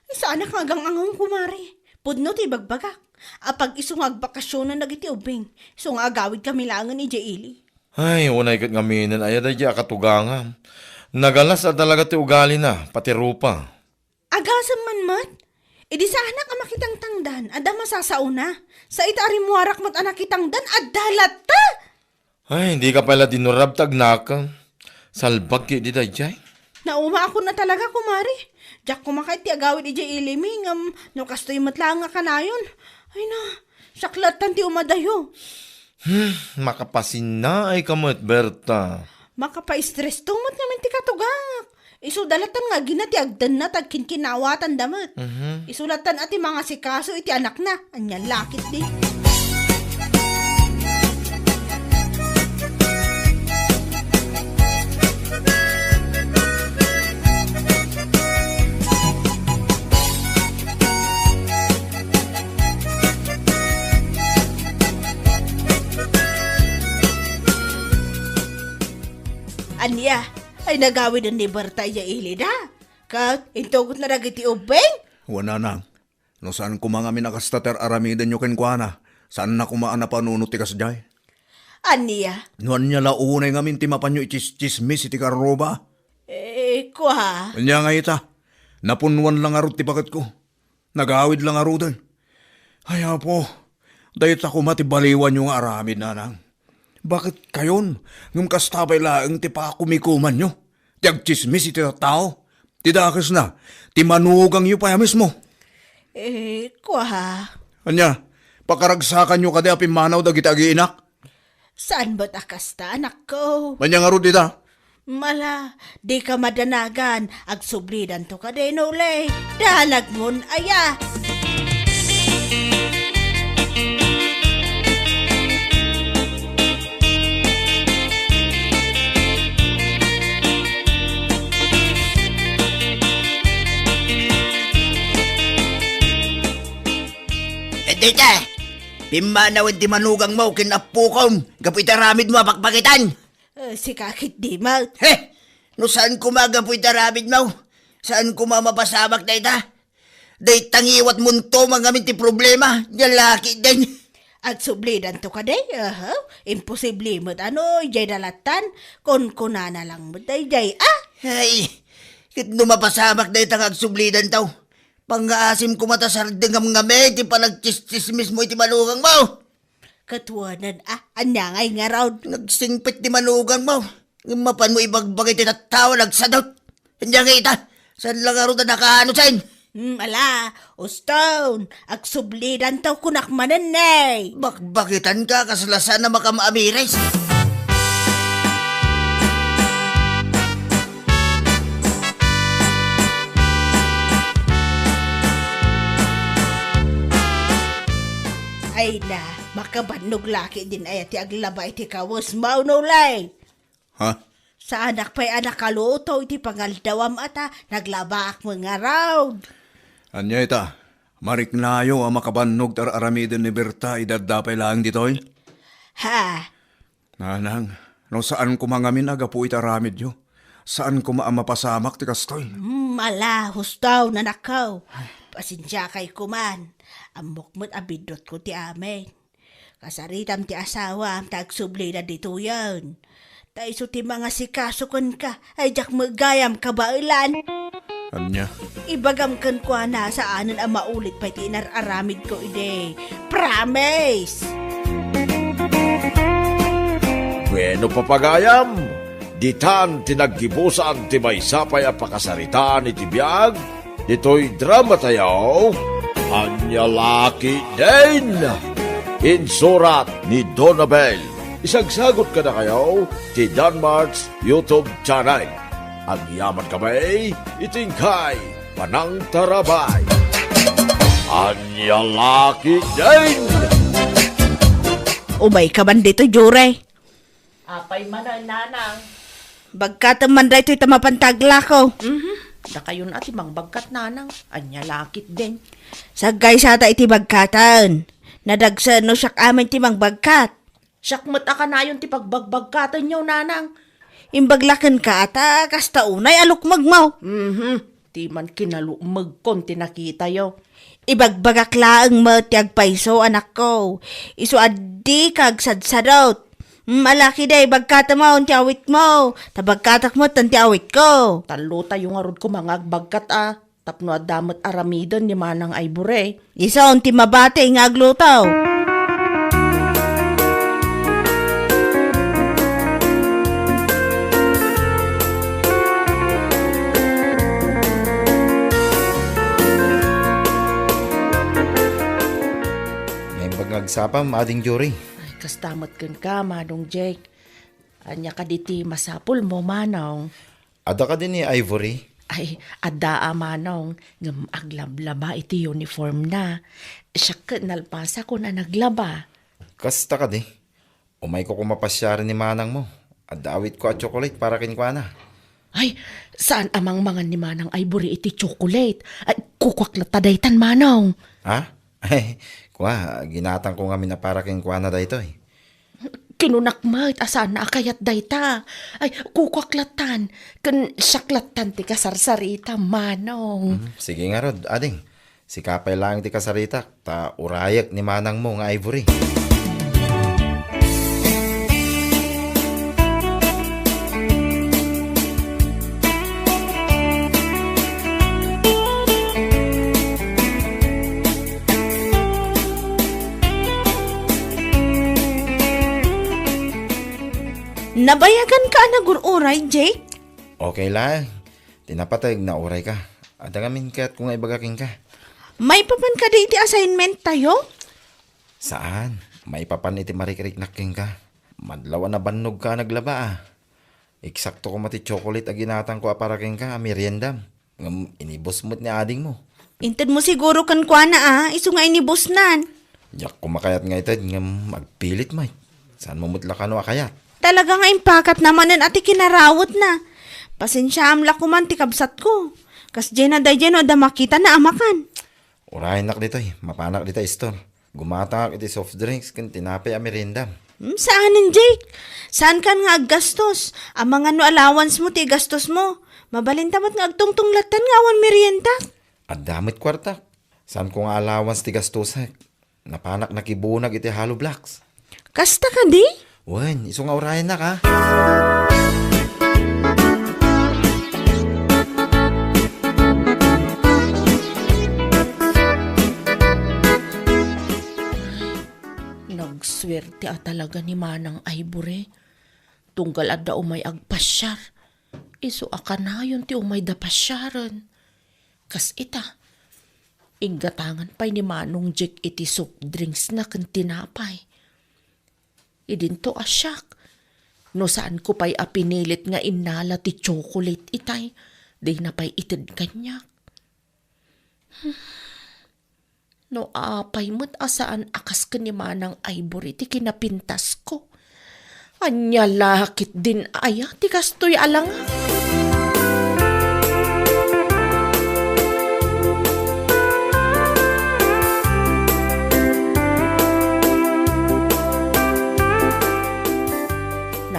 Ay, saanak nga agang-angawen, kumare. Pudno ti ibagbagak. Apag isu nga agbakasionan dagiti ubbing. Isu nga agawidkami laengen idiay ili. Ay, unay ket ngaminen aya daydiay a katugangam. Nagalas a talaga ti ugalina, pati rupa. Agasem man met? Idi saanak a makitangtangdan, adda masasaona. Sa ita a rimmuarak met a nakitangdan, adda latta! Ay, dika pay la dinurab ta agnakem. Salbag ketdi daydiay. Naumaakon a talaga, kumare. Diak koma kayat ti agawid idiay ilimi, ngem no kastoy met laeng nga kanayon. Ay na, siak lattan ti umadayo. Hmm, makapasinnaay ka met, Berta. Makapa-stress to met ngamin ti katugak. Isu da latta nga agina ti agtenna ta agkinkinawatanda met. Mhm. Isu latta a ti mangasikaso iti anakna. Ania la ketdi. Ania? Ay, nagawiden ni Berta idiay ilida. Ket intugotna dagiti ubbing? Wen, nanang. No saan koma ngamin a kasta ti ar-aramidenyo kenkuana, saanna koma a napanunot ti kasdiay. Ania? No ania la unay ngamin ti mapanyo itsistsismis iti karruba? Eh, kua. Ania nga ita? Napunnuan la ngarud ti baketko. Nagawid la ngaruden. Ay, Apo, dayta koma ti baliwanyo nga aramid, nanang. Baketkayon, ngem kasta pay laeng ti pakumikumanyo, ti agtsismis iti tattao, ti dakesna, ti manugangyo pay a mismo. Eh, kua. Ania, pakaragsakanyo kadi a pimmanaw dagiti agiinak? Saan met a kasta, anakko? Ania ngarud ita? Mala, dika madanagan, agsublidanto kadi, Nolay. Danagmon aya. Dita, pimmanawen ti manugangmo ken appokom gapu iti aramidmo a bakbakitan. Eh, sika ketdi met. He! No saan koma gapu iti aramidmo, saan koma mapasamak dayta. Dayta ngiwatmonto nga ngamin ti problema, nia la ketdin. Agsublidanto kadi? Aha, imposible met a no, idiay dalattan. Kunkunana lang met daydiay, ah! Ay, ket no mapasamak dayta nga agsublidanto, pangngaasim koma ta sardengam ngamin ti panagtsistsismismo iti manugangmo. Ket wen, ah, ania ngay ngarud? Nagsingpet ti manugangmo. Ngem mapanmo ibagbagi ti tattao a nagsadut. Ania ngay ita? Saan la ngarud a nakaano, sen? Hmm, ala, uston, agsublidanto kunak manen, ne. Bakbakitanka, kasla saan a makam-amiris. Ay na, makabannog la ketdin aya ti aglaba iti kawesmo, Nolay? Ha? Saanak pay a nakaluto iti pangaldawam a ta naglabaak met ngarud. Ania ita? Mariknayo a makabannog ti ar-aramiden ni Berta idi adda pay laeng ditoy? Ha? Nanang, no saan koma ngamin a gapu iti aramidyo, saan koma a mapasamak ti kastoy. Hmm, ala, husto, nanakko. Pasensiakay koman. Ammok met a biddutko ti amin. Kasaritam ti asawam ta agsublida ditoyen. Ta isu ti mangasikaso kenka, ay diak met gayam kabaelan. Ania? Ibagam kenkuana, saanen a maulit pay ti inar-aramidko idi. Promise! Bueno, papagayam, ditan ti naggibusan ti maysa pay a pakasaritaan iti biag ditoy drama tayo, Ania La Ketdin. Insurat ni Donabel. Isagsagot kadakayo ti Danmart's YouTube channel. Agyaman kami iti inkay panangtarabay. Ania La Ketdin. Umayka man ditoy, Jure. Apay manen, nanang? Bagkatem man daytoy ta mapan ta aglako. Mhm. Dakayon a ti mangbagkat, nanang. Ania La Ketdin. Saggaysata iti bagkaten. Nadagsen no siak amin ti mangbagkat. Siak met a kanayon ti pagbagbagkatenyo, nanang. Imbag la kenka ta kasta unay a lukmegmo. Mhm. Ti man kinalukmegkon ti nakitayo. Ibagbagak laeng met ti agpayso, anakko. Isu a dika agsadsadot. Mm, ala ketdi, bagkatemon ti awitmo. Ta bagkatek metten ti awitko. Tallotayo ngarud koma nga agbagkat a, tapno adda met aramiden ni Manang Ibure. Isun ti mabati nga agluto. Naimbag nga agsapam, Ading Jory. Ay, kasta met kenka, Manong Jake. Ania kadi ti masapulmo, Manong? Adda kadi ni Ivory? Ay, adda a manong, ngem aglablaba iti uniform na. Siak ket nalpasakon a naglaba. Kasta kadi? Umayko koma pasiaren ni manangmo. Adda awitko a chocolate para kenkuana. Ay, saan a mangmangan ni Manang Ivory iti chocolate? Ay, kukuak latta daytan, manong. Ha? Ay, kua, ginatangko ngamin a para kenkuana daytoy. Kinunak met a saan a kayat dayta. Ay, kukuak lattan. Ken siak lattan ti kasarsarita, manong. Hmm, sige ngarud, ading. Sika pay laeng ti kasaritak, ta urayek ni manangmo nga Ivory. Nabayaganka a nagur-uray, Jake? Okay laeng. Ti napateg, naurayka. Adda ngamin kayatko nga ibaga kenka. Maipapan kadi iti assignment tayo? Saan. Maipapan iti marikriknak kenka. Madlaw a nabannogka a naglaba, a. Eksakto koma ti chocolate a ginatangko a para kenka a meriendam. Ngem inibus met ni adingmo. Intedmo siguro kenkuana, a, isu nga inibusnan. Diak koma kayat nga ited ngem agpilit met. Saanmo met la kano a kayat? Talaga nga impakatna manen a ti kinarawetna. Pasensiaam la koman ti kabsatko. Kasdiayna daydiay no adda makitana a makan. Urayennak ditoy, mapanak dita store. Gumatangak iti soft drinks ken tinapay a meriendam. Hmm, saanen, Jake. Saankan nga aggastos. Amangan no allowance mo ti igastos mo. Mabalinta met nga agtungtong lattan nga awan merienda. Adda met kuartak. Saanko nga allowance ti gastosek. Napanak nakibunag iti hollow blocks. Kasta kadi? Wen, isu nga urayennak, a. Nagsuerte a talaga ni Manang Ivory. Tunggal adda umay agpasiar. Isu a kanayon ti umayda pasiaren. Kas ita, inggatangan pay ni Manong Jake iti soft drinks na ken tinapay. Idinto a siak, no saanko pay a pinilit nga innala ti chocolate itay, dina pay ited kaniak. No apay met a saan a kas ken ni Manang Ivory ti kinapintasko. Ania la ketdin aya ti kastoy a langak?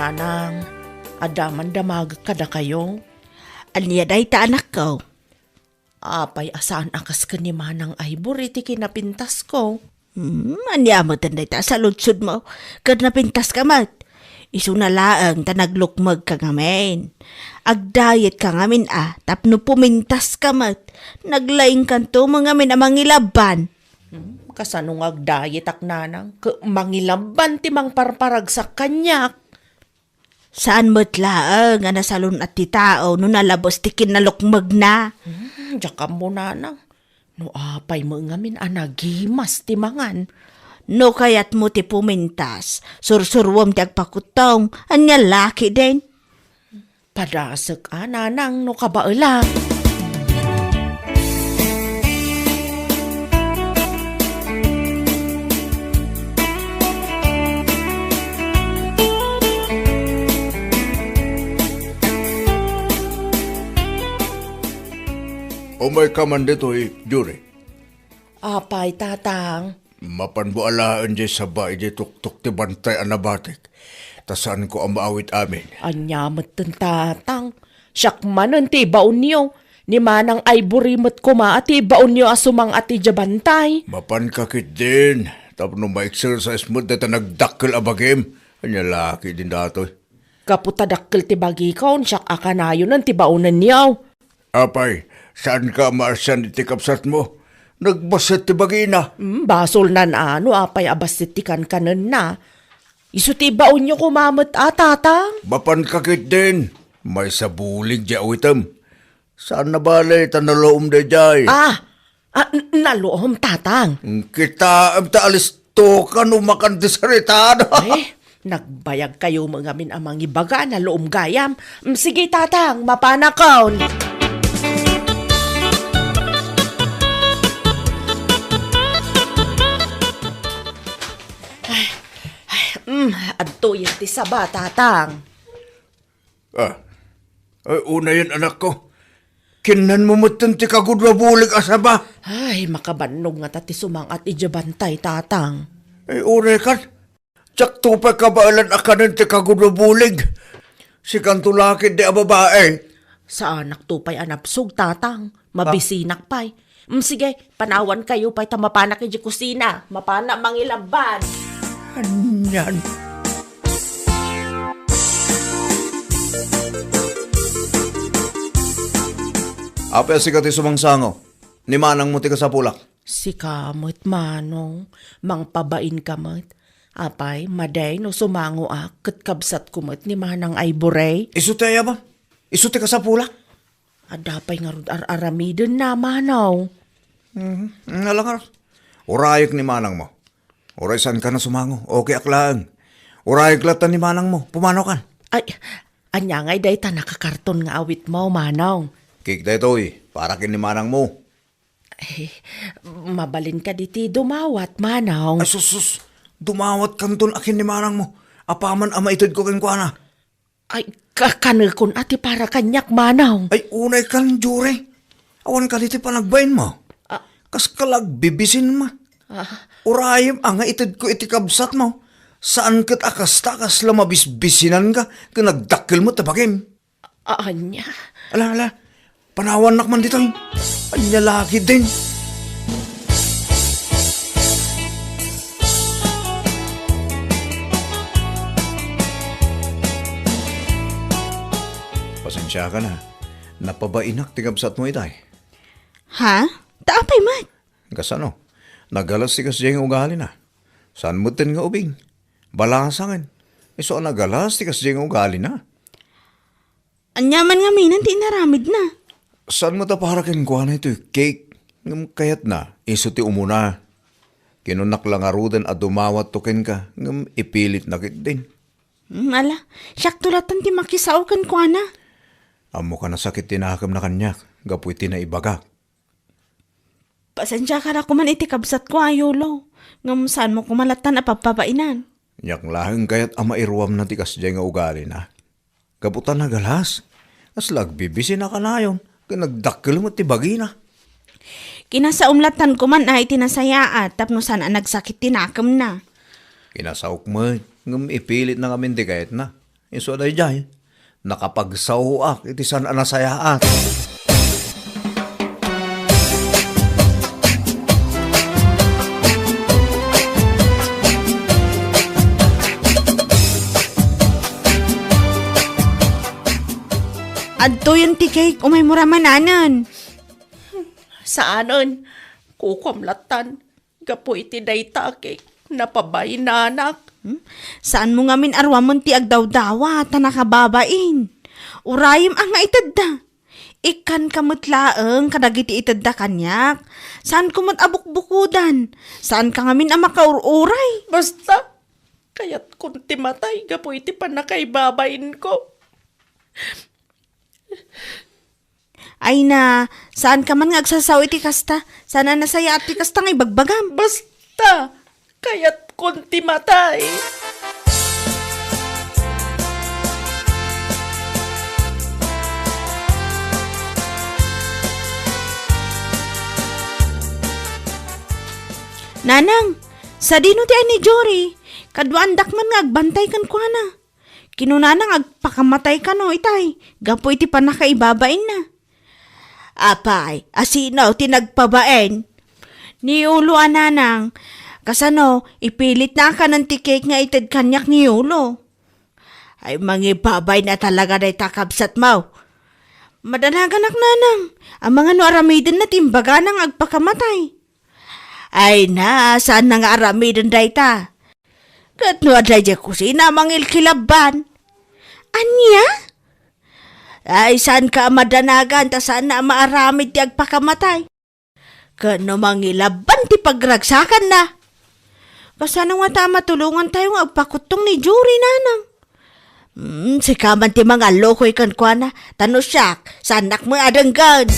Nanang, adda man damagek kadakayo? Ania dayta, anakko? Apay a saan a kas ken ni Manang Ivory ti kinapintasko? Hmm, ania met dayta a saludsodmo? Ket napintaska met. Isuna laeng ta naglukmegka ngamin. Agdayetka ngamin a, tapno pumintaska met. Naglaingkanto mo ngamin a mangilabban. Hmm, kasano nga agdayetak, nanang? Ket mangilabban ti mangparparagsak kaniak. Saan met laeng a nasalun-at ti tao no nalabes ti kinnalukmegna. Hmm, diak ammo, nanang. No apay met ngamin a nagimas ti mangan. No kayatmo ti pumintas, sursuruem ti agpakuttong, ania la ketdin? Padasek a, nanang, no kabaelak. Umayka man ditoy, Jury. Apay, Tatang? Mapanmo alaen diay saba idiay tuktok ti bantay a nabatek, ta saanko a maawit amin. Ania metten, Tatang? Siak manen ti ibaonyo. Ni Manang Ivory met koma a ti ibaonyo a sumang-at idiay bantay. Mapanka ketdin, tapno ma-exercise met dayta nagdakkel a bagim. Ania la ketdin datoy? Gapu ta dakkel ti bagikon, siak a kanayonen ti baonenyo. Apay, saanka a maasian iti kabsatmo? Nagbassit ti bagina. Hmm, basolnan a no apay a bassit ti kankanenna. Isu ti ibaonyo koma met a, Tatang. Mapanka ketdin, maysa bulig diay awitem. Saan a bale ta naluom daydiay. Ah, ah, n-, naluom, Tatang. Kitaem ta alistoka no makan ti saritada. Eh? Nagbayagkayo met ngamin a mangibaga, naluom gayam. Mm, sige, Tatang, mapanakon. Ay, ay, mm, adtoyen ti saba, Tatang. Ah, ay, unayen, anakko. Kinnanmo metten ti kagudua bulig a saba. Ay, makabannog ngata ti sumang-at idiay bantay, Tatang. Ay, uray kan. Diakto pay kabaelan a kanen ti kagudua bulig. Sikanto la ketdi a babai. Saanakto pay a nabsog, Tatang. Ah. Mabisinak pay. Mm, sige, panawankayo pay ta mapanak idiay kusina. Mapanak mangilabban. Anian? Apay a sika ti sumangsango? Ni manangmo ti kasapulak. Sika met, Manong, mangpabainka met. Apay, madi no sumangoak ket kabsatko met ni Manang Ivory. Isu ti ayaba? Isu ti kasapulak? Adda pay ngarud ar-aramidenna, Manong. Mhm. Ala ngarud. Urayek ni manangmo. Uray saankan a sumango, okay ak laeng. Urayek latta ni manangmo, pumanokan. Ay, ania ngay dayta nakakarton nga awitmo, Manong? Cake daytoy, para ken ni manangmo. Eh, mabalin kadi ti dumawat, Manong? Ay, sus, sus. Dumawatkanton a ken ni manangmo. Apaman a maitedko kenkuana. Ay, ka-, kanekon a ti para kaniak, Manong. Ay, unay kan, Jure. Awan kadi ti panagbainmo. Ah. Kaska la agbibisinma. Ah. Urayem a nga itedko iti kabsatmo. Saan ket a kasta, kasla mabisbisinanka ken nagdakkel met ti bagim. A-, ania? Ala, ala. Panawannak man ditoy. Ania la ketdin? Pasensiakan a. Napabainak ti kabsatmo itay. Ha? Ta apay met? Kasano? Nagalas ti kasdiay nga ugalina. Saan metten nga ubing? Balasangen. Isu a nagalas ti kasdiay nga ugalina. Ania man ngamin ti inaramidna? Saan met a para kenkuana itoy cake? Ngem kayatna, isu ti umuna. Kinunnak la ngaruden a dumawatto kenka, ngem ipilitna ketdin. Hmm, ala, siakto latta ti makisao kenkuana. Ammoka a sakit ti nakemna kaniak, gapu iti naibagak. Pasensiaka la koman iti kabsatko a Yulo, ngem saanmo koma lattan a pabpabainan. Aniak laeng kayat a mairuamna ti kasdiay nga ugalina. Gapu ta nagalas, kasla agbibisin a kanayon, ken nagdakkel met ti bagina. Kinasaom lattan koman a iti nasayaat tapno saan a nagsakit ti nakemna. Kinasaok met, ngem ipilitna ngamin ti kayatna. Isu a daydiay, nakapagsaoak iti saan a nasayaat. Adtoyen ti cake, umaymo ra mananen. Saanen, kukuam lattan. Gapu iti dayta a cake, napabainanak. Hmm? Saanmo ngamin a ruamen ti agdawdawa ta nakababain. Urayem a nga itedda. Ikkanka met laeng kadagiti itedda kaniak. Saanko met a bukbukodan. Saanka ngamin a makaur-uray. Basta, kayatkon ti matay gapu iti pannakaibabainko. Ay na, saanka man nga agsasao iti kasta? Saan a nasayaat ti kasta nga ibagbagam? Basta, kayatkon ti matay. Nanang, sadino ti ay ni Jory? Kaduaandak man nga agbantay kenkuana. Kinunana nga agpakamatay kano itay, gapu iti pannakaibabainna. Apay, a sino ti nagpabain? Ni Yulo a nanang, kasano, ipilitna a kanen ti cake nga ited kaniak ni Yulo. Ay, mangibabain a talaga dayta kabsatmo. Madanaganak nanang, amangan no aramidenna ti imbagana nga agpakamatay. Ay na, saanna nga aramiden dayta? Ket no adda idiay kusina, mangilkilabban. Ania? Ay, saanka a madanagan ta saanna a maaramid ti agpakamatay? Ket no mangilabban ti pagragsakanna? Kasano ngata a matulongantayo nga agpakuttong ni Jory, Nanang? Hmm, sika man ti mangallukoy kenkuana, ta no siak, saannak met a denggen.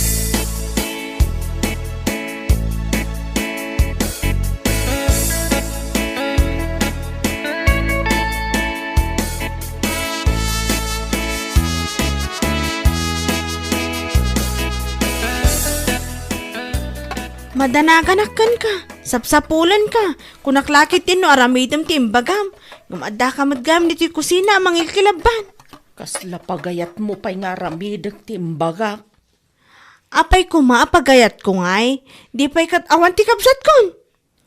Madanaganak kenka, sapsapulenka, kunak la ketdin no aramidem ti imbagam, ngem addaka met gayam ditoy kusina a mangilkilabban. Kasla pagayatmo pay nga aramidek ti imbagak. Apay koma a pagayatko ngay? Di pay ket awan ti kabsatkon.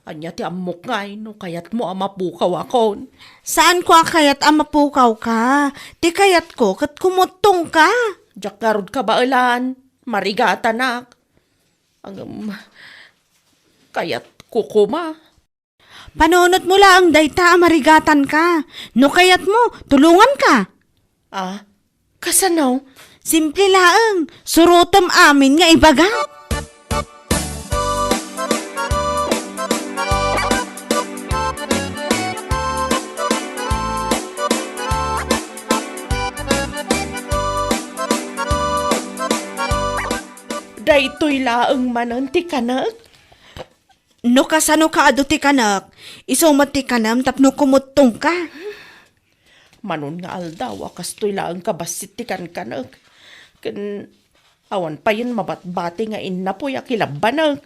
Ania ti ammok ngay no kayatmo a mapukawakon? Saanko a kayat a mapukawka. Ti kayatko ket kumuttongka. Diak ngarud kabaelan, marigatanak. Ngem, kayatko koma. Panunotmo laeng dayta a marigatanka. No kayatmo, tulonganka. Ah, kasano? Simple laeng, surotem amin nga ibaga. Daytoy laeng manen ti kanek? No kasano ka adu ti kanek, isu met ti kanem tapno kumuttongka. Manon nga aldaw a kastoy laeng kabassit ti kankanek. Ken awan payen mabatbati nga innapoy a kilabbanek.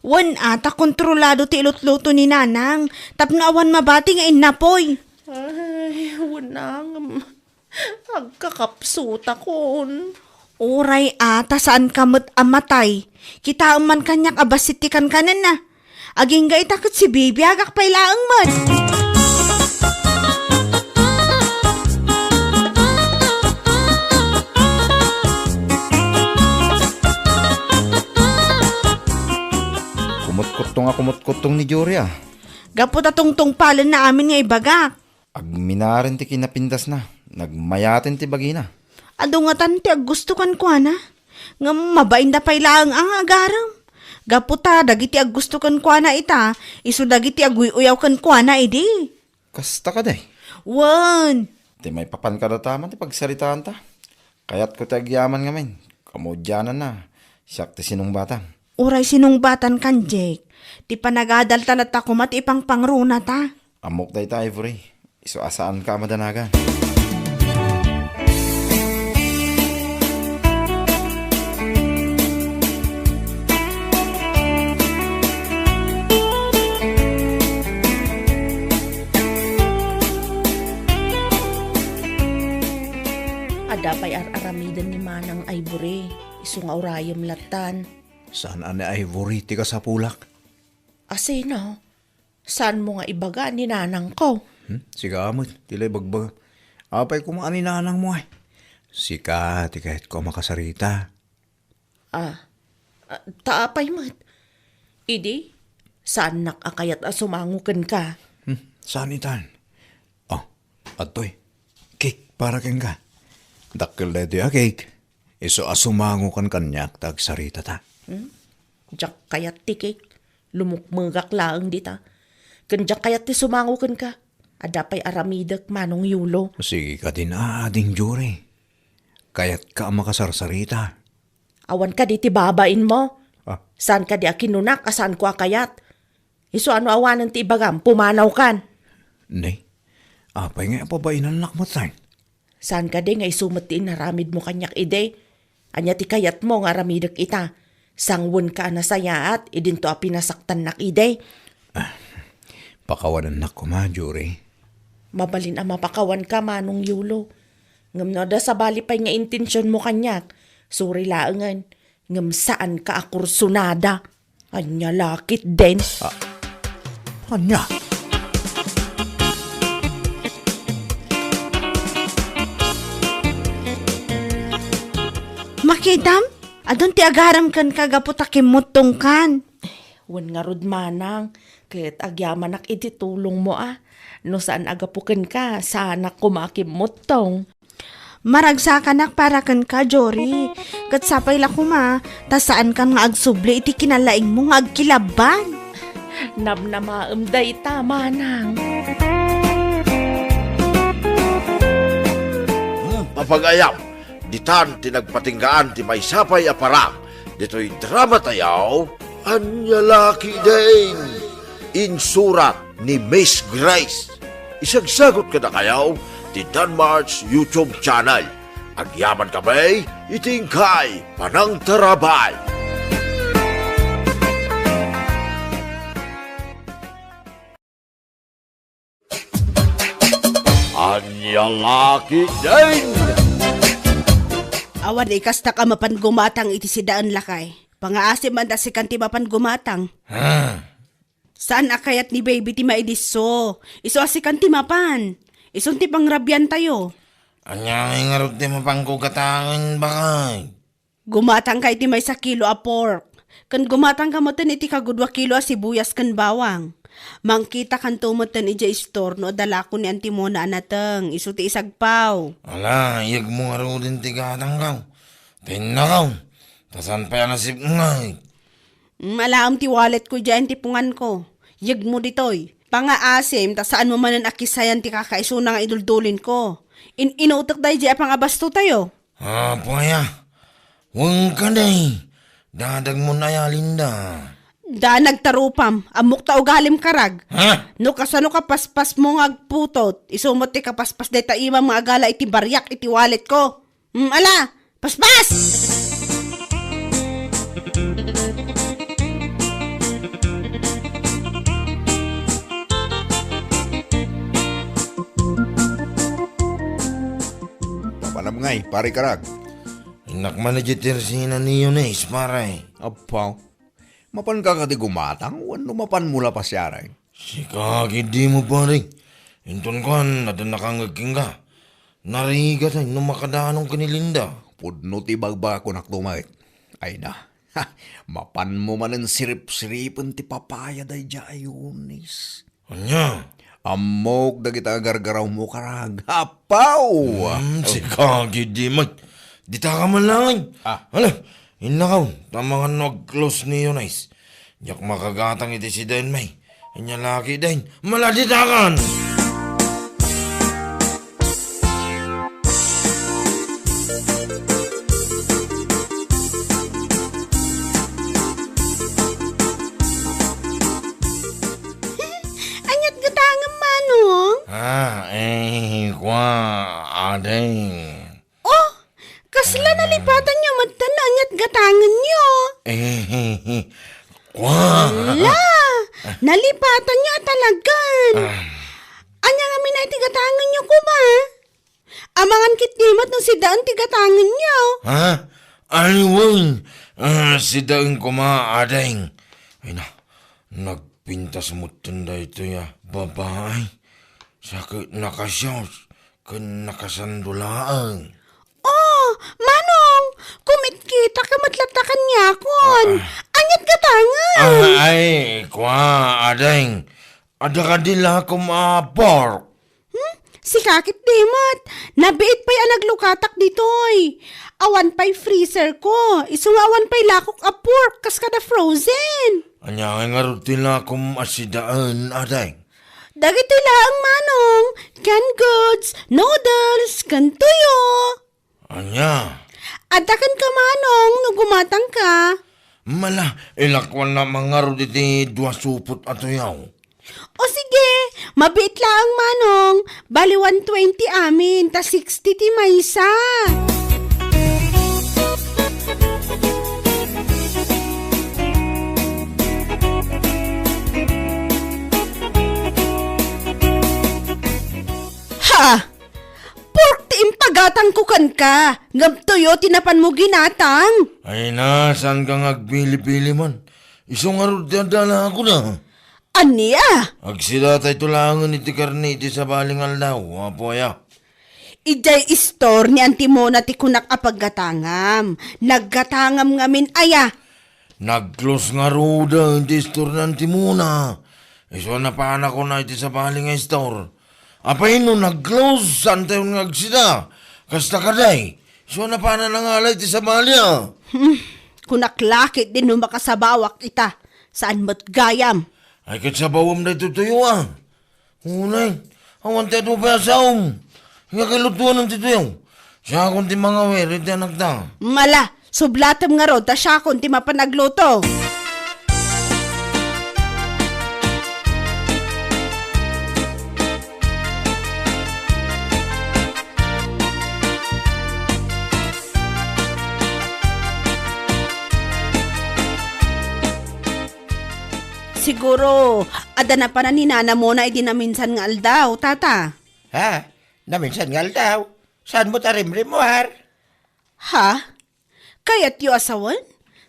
Wen a, ta kontrolado ti ilutluto ni Nanang tapno awan mabati nga innapoy. Ay, wen a, ngem agkakapsutakon. Uray a, ta saanka met a matay. Kitaem man kaniak a bassit ti kankanenna. Agingga ita ket sibibiagak pay laeng met. Kumutkuttong a kumutkuttong ni Jory, a. Gapu ta tungtungpalenna amin nga ibagak. Agminaren ti kinapindasna, nagmayaten ti bagina. Adu ngatan ti aggusto kenkuana, ngem mabainda pay laeng a nga agarem. Gapu ta dagiti aggusto kenkuana ita, isu dagiti aguy-uyaw kenkuana idi. Kasta kadi? Wen. Ti maipapan kadata man ti pagsaritaanta. Kayatko ti agyaman ngamin. Kamudiananna, siak ti sinungbatam. Uray sinungbatankan, Jake. Ti panagadalta latta koma ti ipangpangrunata. Ammok dayta, Ivory. Isu a saanka a madanagan. Adda pay ar-aramiden ni Manang Ivory, isu nga urayem lattan. Saan a ni Ivory ti kasapulak? Asino? Saanmo nga ibaga ni nanangko? Hmm? Sika met, ti la ibagbaga. Apay koma a ni nanangmo ay? Sika ti kayatko a makasarita. Ah, ah, ta apay met? Idi, saannak a kayat a sumango kenka. Hmm, saan itan? Oh, adtoy. Cake para kenka. Dakkel daytoy a cake. Isu a sumangokan kaniak ta agsaritata. Hmm? Diak kayat ti cake. Lumukmegak laeng dita. Ken diak kayat ti sumango kenka. Adda pay aramidek, Manong Yulo. Sige kadin, ading Jory. Kayatka a makasarsarita. Awan kadi ti babainmo? Ah. Saan kadi a kinunak a saanko a kayat? Isu a no awanen ti ibagam, pumanawkan. Ne, apay nga ipabainannak met, tay? Saan kadi nga isu met ti inaramidmo kaniak idi? Ania ti kayatmo nga aramidek ita? Sangwenka a nasayaat idinto a pinasaktannak idi? Ah, pakawanennak koma, Jory. Mabalin a mapakawanka, Manong Yulo. Ngem no adda sabali pay nga intensionmo kaniak, sorry laengen. Ngem saanka a kursunada. Ania la ketdin? Ah, ania? Makitam? Adun ti agarem kenka gapu ta kimmuttongkan. Wen ngarud, Manang, ket agyamanak iti tulongmo a. No saan a gapu kenka, saanak koma a kimmuttong. Maragsakanak para kenka, Jory. Ket sapay la koma, ta saankan nga agsubli iti kinalaingmo nga agkilabban. Namnamaem dayta, manang. Hmm, apagayam, ditan ti nagpatinggaan ti maysa pay a parang ditoy drama tayo, Ania La Ketdin. Insurat ni Miss Grace. Isagsagut kadakayo ti Danmart's YouTube channel. Agyaman kami iti inkay panangtarabay. Ania La Ketdin! Awan ikastak a mapan gumatang iti sidaen, lakay. Pangaasim man ta sikan ti mapan gumatang. Ha? Saan a kayat ni baby ti maidisso. Isu a sikan ti mapan. Isun ti pangrabiantayo. Ania ngarud ti mapanko gatangen, bakay? Gumatangka iti maysa kilo a pork. Ken gumatangka metten iti kagudua kilo a sibuyas ken bawang. Mangkitakanto metten idiay istor no adda lako ni Anti Mona a nateng. Isu ti isagpaw. Ala, iyegmo ngaruden ti gatangko. Tinnakaw. Ta saan pay a nasipnget. Mm, alaem ti walletko idiay antipunganko. Yegmo ditoy. Pangaasim, ta saanmo manen a kisayan ti kakaisuna nga iduldulinko. In-inutek daydiay a pangabastotayo. Apo aya, wen kadi, dadagmon aya, Linda. Da nagtarupam, ammok ta ugalim karag. Ha? No kasano kapaspasmo nga agputot, isu met ti kapaspas dayta imam nga agala iti bariak iti walletko. Mm, ala, paspas! Mapanam ngay, pare karag. Innak man iti tersina ni Eunice, pare. Apaw. Mapanka kadi gumatang, wenno mapanmo la pasiareng? Sika, kadi mo, pare. Inton kuan, adda nakangngeg kenka. Narigat, ay, no makadanon ken ni Linda. Pudno ti bagbagakon a met. Ay na. Ha, mapanmo manen sirip-siripen ti papaya daydiay a Eunice. Ania? Ammok dagita a gargarawmo karag. Apaw! Hmm, sika, kadi met. Dita ka man laeng. Ah. Ala, innakaw, ta amangan no ag-close ni Eunice. Diak makagatang iti sidaen, may. Ania la ketdin, maladitakan! Aniat gatangem, Manong? Ah, eh, kua, ading. Oh, kasla nalipatanyo metten no aniat gatangenyo? Eh, eh, eh, kua. Ala, nalipatanyo a talagan. Ah. Ania ngamin a iti gatangenyo koma? Amangan ketdi met no sidaen ti gatangenyo. Ha? Ay, wen. Ah, sidaen koma, ading. Ay na, nagpintas metten daytoy a babai. Sa ket nakasios ken nakasando laeng. Oh, Manong, kumitkita ka met latta kaniakon. Ah, ah. Aniat gatangen? Ah, ay, kua, ading. Adda kadi lakom a pork? Hmm? Sika ketdi met. Nabiit pay a naglukatak ditoy. Awan pay freezer ko. Isu nga awan pay lakok a pork kas kada frozen. Ania ngay ngarud ti lakom a sidaen, ading? Dagitoy laeng, Manong, canned goods, noodles, ken tuyo. Ania? Adda kenka, Manong, no gumatangka. Mala, ilakuanna man ngarud iti dua supot a tuyo. O sige, mabiit laeng, Manong. Bali one twenty amin, ta sixty ti maysa. Ha! Pork ti impagatangko kenka, ngem tuyo ti napanmo ginatang. Ay na, saanka nga agpili-pili man? Isu ngarud ti adda lakona. Ania? Agsidatayto laengen iti karne iti sabali nga aldaw, Apo aya. Idiay istor ni Anti Mona ti kunak a paggatangam. Naggatangam ngamin aya. Nag-close ngaruden ti istor ni Anti Mona. Isu a napanakon iti sabali nga istor. Apay no nag-close, saantayon nga agsida? Kasta kadi, isu a napanan nangala iti sabali a. Hmm, kunak la ketdin no makasabawak ita. Saan met gayam? Ay, ket sabawem daytoy tuyo, a. Unay, awan ti adu pay a saom. Nga kalutuanan ti tuyo. Siakon ti mangawir iti anakta. Mala, sublatem ngarud ta siakon ti mapan agluto. Siguro, adda napanan ni Nana Mona idi naminsan nga aldaw, tata. Ha? Naminsan nga aldaw? Saan mo ta rimrimmuar? Ha? Kayatyo a sawen?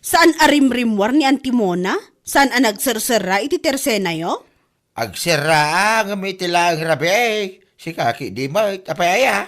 Saan a rimrimmuar ni Auntie Mona? Saan a nagserserra iti tersenayo? Agserra, ngem iti laeng rabii, sika ketdi met, apay aya?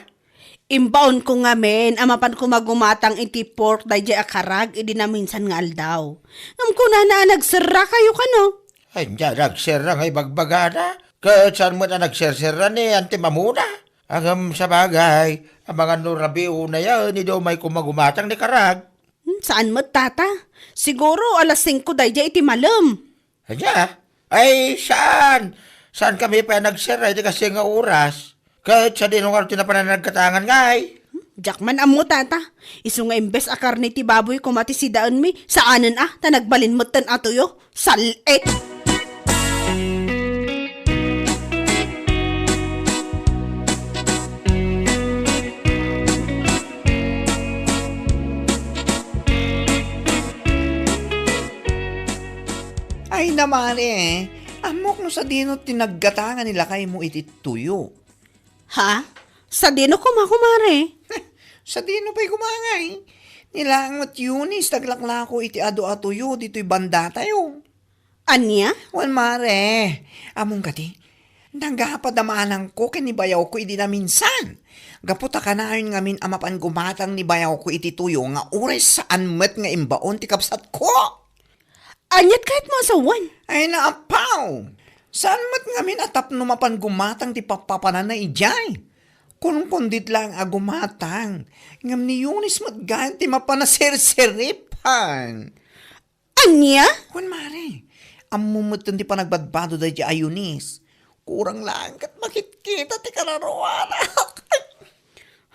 Imbaonko ngamin a mapanko magumatang iti pork daydiay a karag idi naminsan nga aldaw. Ngem kunana a nagserrakayo kano? Ania, nagserra nga ibagbagana? Ket saan met a nagserserra ni Auntie Mona? Ngem sabagay, amangan no rabii unayen, idi umayko magumatang ni karag. Hmm, saan met, tata? Siguro alas singko daydiay iti malem. Ania? Ay, saan? Saankami pay a nagserra iti kastoy nga oras? Ket sadino ngarud ti napanan a naggatangan ngay? Hmm, diak man ammo, tata. Isu nga imbes a karne ti baboy koma ti sidaenmi, saanen a, ta nagbalin metten a tuyo. Sal-it! Ay, na, mare, ammok no sadino ti naggatangan ni lakaymo iti tuyo. Ha? Sadino koma, kumare? Sadino pay koma ngay? Ni laeng met Eunice ti aglaklako iti adu a tuyo ditoy bandatayo. Ania? Wen, mare, ammom kadi, nagapad a manangko ken ni bayawko idi naminsan. Gapu ta kanayon ngamin a mapan gumatang ni bayawko iti tuyo nga uray saan met nga imbaon ti kabsatko. Aniat kayatmo a sawen? Ay, naapaw! Saan met ngamin a tapno mapan gumatang ti pappapananna idiay? Kunkundiet laeng a gumatang, ngem ni Eunice met gayam ti mapan a serseripan. Ania? Wen, mare, ammom metten ti panagbadbado daydiay a Eunice. Kurang laeng ket makitkita ti kararuanak.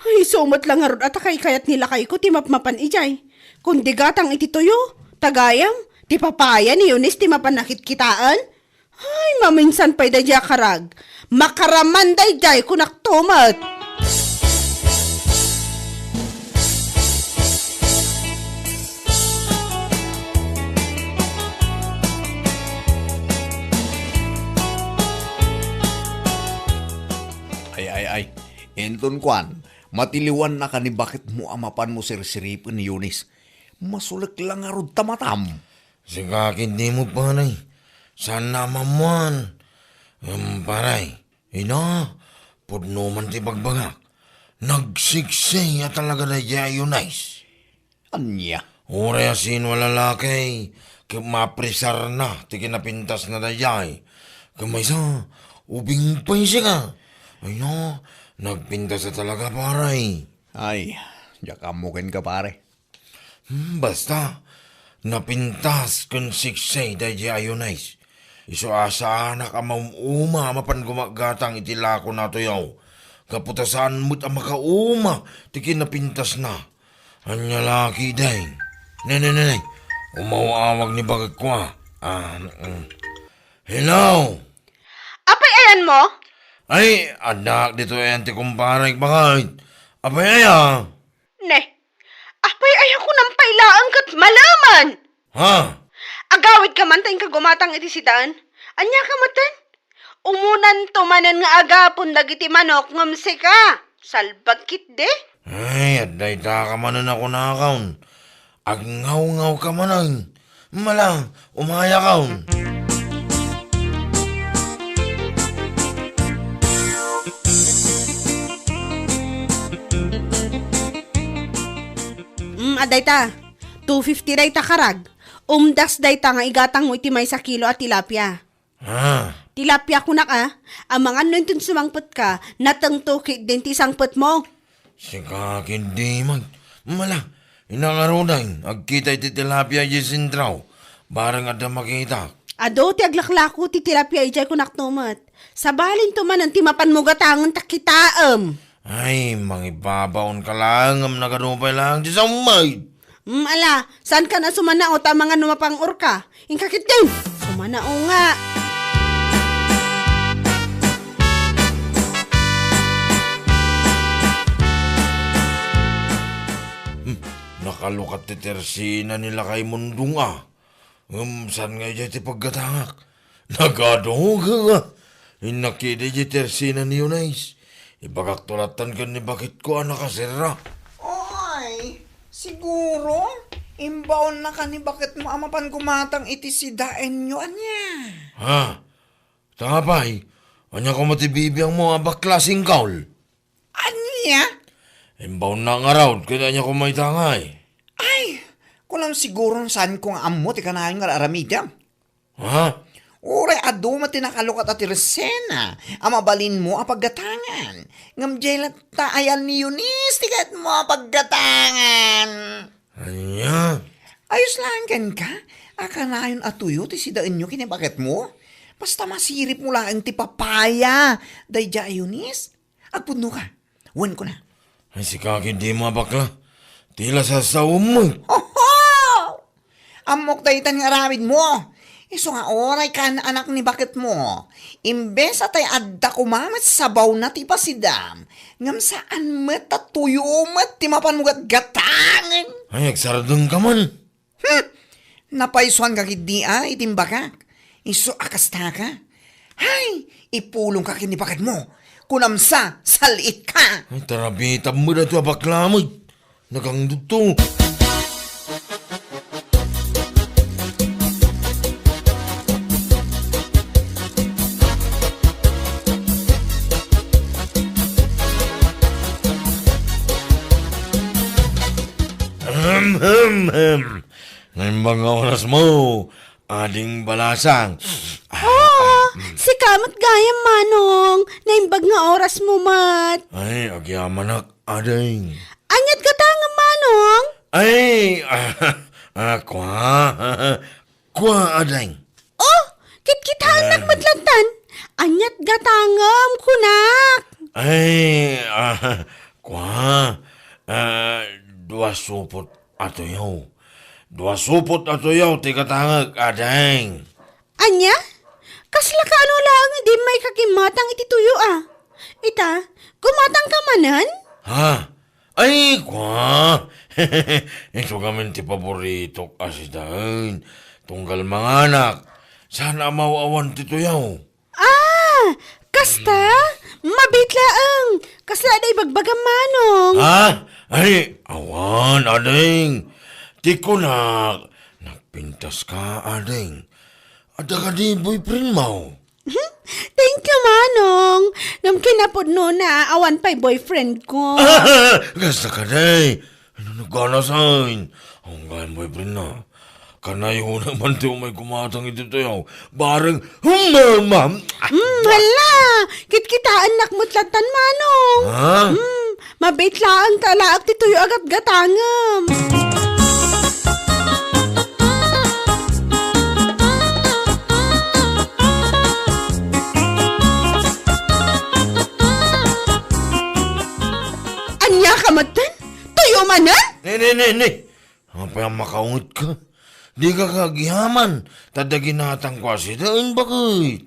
Ay, isu met la ngarud a ta kaykayat ni lakayko ti mapmapan idiay. Kundi gatang iti tuyo, ta gayam, ti papaya ni Eunice ti mapan a kitkitaen. Ay, maminsan pay daydiay a karag. Makaraman daydiay, kunakto met. Ay, ay, ay. Inton kuan, matiliwannaka ni baketmo a mapanmo serseripen ni Eunice. Masulek la ngarud ta matam. Sika ketdi met, pare. Saanna a maammuan. Em, pare, ina, pudno man ti bagbagak. Nagsiksay a talaga daydiay a Eunice. Ania? Uray a sino a lalaki, ket mapresarna ti kinapintasna daydiay. Ket maysa, ubing pay sika. Ay na, nagpintas a talaga, pare. Ay, diak ammo kenka, pare. Hmm, basta, napintas ken siksay daydiay a Eunice. Isu a saanak a maum-uma a mapan gumaggatang iti lakona a tuyo. Gapu ta saan met a makauma ti kinapintasna. Ania la ketdi? Ne, ne, ne, ne. Umaw-awag ni baketko a. Ah, mm. Hello? Apay ayanmo? Ay, addaak ditoy ayan ti kumparek, baket. Apay aya? Ne, apay aya kunam pay laeng ket maleman? Ha? Agawidka man ta inka gumatang iti sidaen. Aniaka metten? Umunanto manen nga agapon dagiti manok ngem sika, salbag ketdi? Ay, adda itaka manen a kunakon. Agngawngawka manen. Mala, umayakon. Mm, adda ita. Two fifty dayta karag. Umdas dayta nga igatangmo iti maysa kilo a tilapia. Ah. Tilapia kunak a, amangan no inton sumangpetka, natengto ketdin ti sangpetmo. Sika ketdi met. Mala, inangaruden, agkita iti tilapia idiay sentraw. Bareng adda makita. Adu ti aglaklako ti tilapia idiay kunakto met. Sabalinto manen ti mapanmo gatangen ta kitaem. Ay, mangibabaonka laeng ngem nagadu pay laeng ti sammay. Hmm, ala, saankan a sumanao ta amangan no mapang-orka. Inka ketdin, sumanao nga. Hmm, nakalukat ti tersena ni Lakay Mundong a. Ngem saan nga idiay ti paggatangak? Nagadu nga. Innak ida idiay tersena ni Eunice. Ibagakto lattan ken ni baketko a nakaserra. Oy, siguro, imbaonnaka ni baketmo a mapan gumatang iti sidaenyo, ania? Ha? Ta apay, ania koma ti bibiangmo a bakla a singkaol? Ania? Imbaonna ngarud, ket ania koma ita ngay? Ay, kunam siguron saanko nga ammo ti kanayon nga ar-aramidem. Ha? Uray adu met ti nakalukat a tersena a mabalinmo a paggatangan. Ngem diay latta ayan ni Eunice ti kayatmo a paggatangan. Ania? Ayos laeng kenka a kanayon a tuyo ti sidaenyo ken ni baketmo. Basta masiripmo laeng ti papaya daydiay a Eunice. Agpudnoka. Wen kuna. Ay, sika ketdi a bakla. Ti la sasaom. Oho! Ammok daytan nga aramidmo. Isu nga uray kaan-anak ni baketmo. Imbes a tay adda koma met sabawna ti pasidam, ngem saan met ta tuyo met ti mapanmo gatgatangen. Ay, agsardengka man. Hmm! Napaysuanka ketdi a iti imbagak. Isu a kastaka. Hay, ipulongka ken ni baketmo. Kunam sa, sal-itka. Ay, tarabitam met daytoy a bakla met. Nagangdudto. Ahem, hem, hem. Naimbag nga orasmo, Ading Balasang. Ah, ah, mm. Sika met gayam, Manong. Naimbag nga orasmo met. Ay, agyamanak, Ading. Aniat gatangem, Manong? Ay, ah, ah, kua, kua, Ading. Oh, kitkitaennak met lattan. Aniat gatangem, kunak. Ay, ah, kua, ah, dua supot a tuyo. Dua supot a tuyo ti gatangek, Ading. Ania? Kasla kaano laeng idi immayka gimmatang iti tuyo a? Ita, gumatangka manen? Ha? Ay, kua! Isu ngamin ti paboritok a sidaen. Tunggal manganak, saan a maw-awan ti tuyo. Ah, kasta? Mabiit laeng. Kasla adda ibagbagam, Manong. Ha? Ay, awan, Ading. Ti kunak, nagpintaska, Ading. Adda kadi boyfriendmo? Thank you, Manong. Ngem kinapudnona, awan pay boyfriendko. Kasta kadi. Ano naganasan? Ang gayam boyfriendna. Kanayon man ti umay gumatang iti tuyo. Bareng, hmm, mama. Hmm, hala! Kitkitaennak met lattan, Manong. Ha? Hmm, mabiit laeng ta alaek ti tuyo a gatgatangem. Ania ka metten? Tuyo manen? Ne, ne, ne, ne. Apay a makaungetka? Dika agyaman, ta adda ginatangko a sidaen, baket.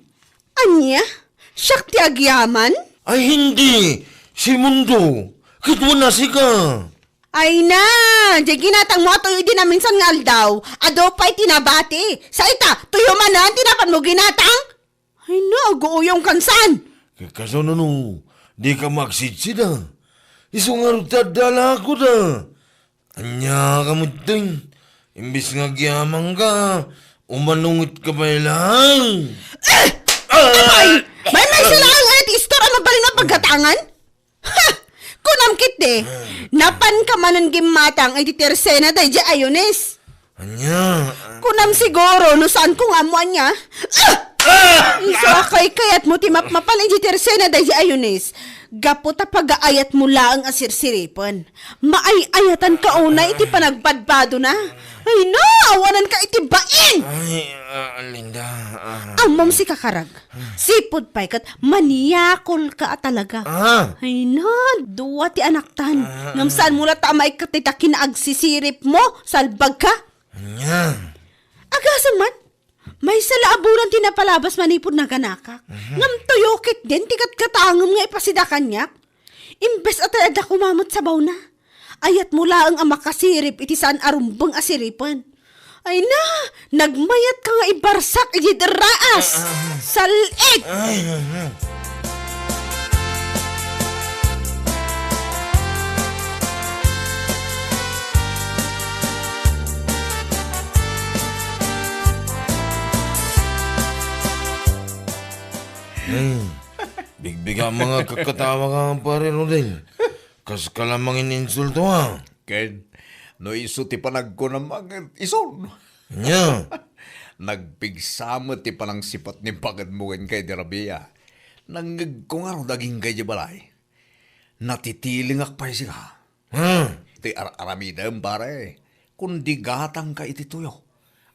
Ania? Siak ti agyaman? Ay, hindi. Si Mundo. Ket wen a sika. Ay na, diay ginatangmo a tuyo idi naminsan nga aldaw. Adu pay ti nabati. Sa ita, tuyo manen ti napanmo ginatang? Ay na, aguuyongkan saan? Ket kasano no, dika agsidsida. Isu ngarud ti adda alaekda. Ania ka metten? Imbes nga agyamanka, umanungetka pay laeng. Eh! Ah! Apay! Maymaysa laeng aya ti istor a mabalin a paggatangan? Ha! Kunam ketdi, napanka manen gimmatang iti tersena daydiay a Eunice. Ania? Kunam siguro no saanko nga ammo ania. Ah! Isu a kaykayatmo ti mapmapan iti tersena daydi a Eunice. Gapu ta pagaayatmo laeng a sirsiripen. Maay-ayatanka unay iti panagbadbadona. Ay na, awananka iti bain! Ay, ah, Linda, ah. Ammom sika, Karag. Sipud pay ket maniakolka a talaga. Ah. Ay na, dua ti anaktan. Ah. Ngem saanmo latta a maikkat dayta kinaagsisiripmo, salbagka? Ania? Agasem man, maysa la a bulan ti napalabas manipud naganakak. Mhm. Ngem tuyo ketdin ti gatgatangem nga ipasida kaniak. Imbes a tay adda koma met sabawna, ayatmo laeng a makasirip iti saan a rumbeng a siripen. Ay na, nagmayatka nga ibarsak iti raas. Ah, ah, ah. Sal-id! Ay, ah, ah. Hmm. Bigbiga mga kakatawa ka, pare Rodel. Kaska la mangin-insulto, ha? Ken, no isu ti panagkunam, ket isun. Nya? Nagpigsa met ti panangsipat ni bagetmo kenka idi rabii. Nangngegko ngarud agingga idiay balay. Natitilingak pay sika. Ha? Ti ar-aramidem, pare. Kundi gatangka iti tuyo.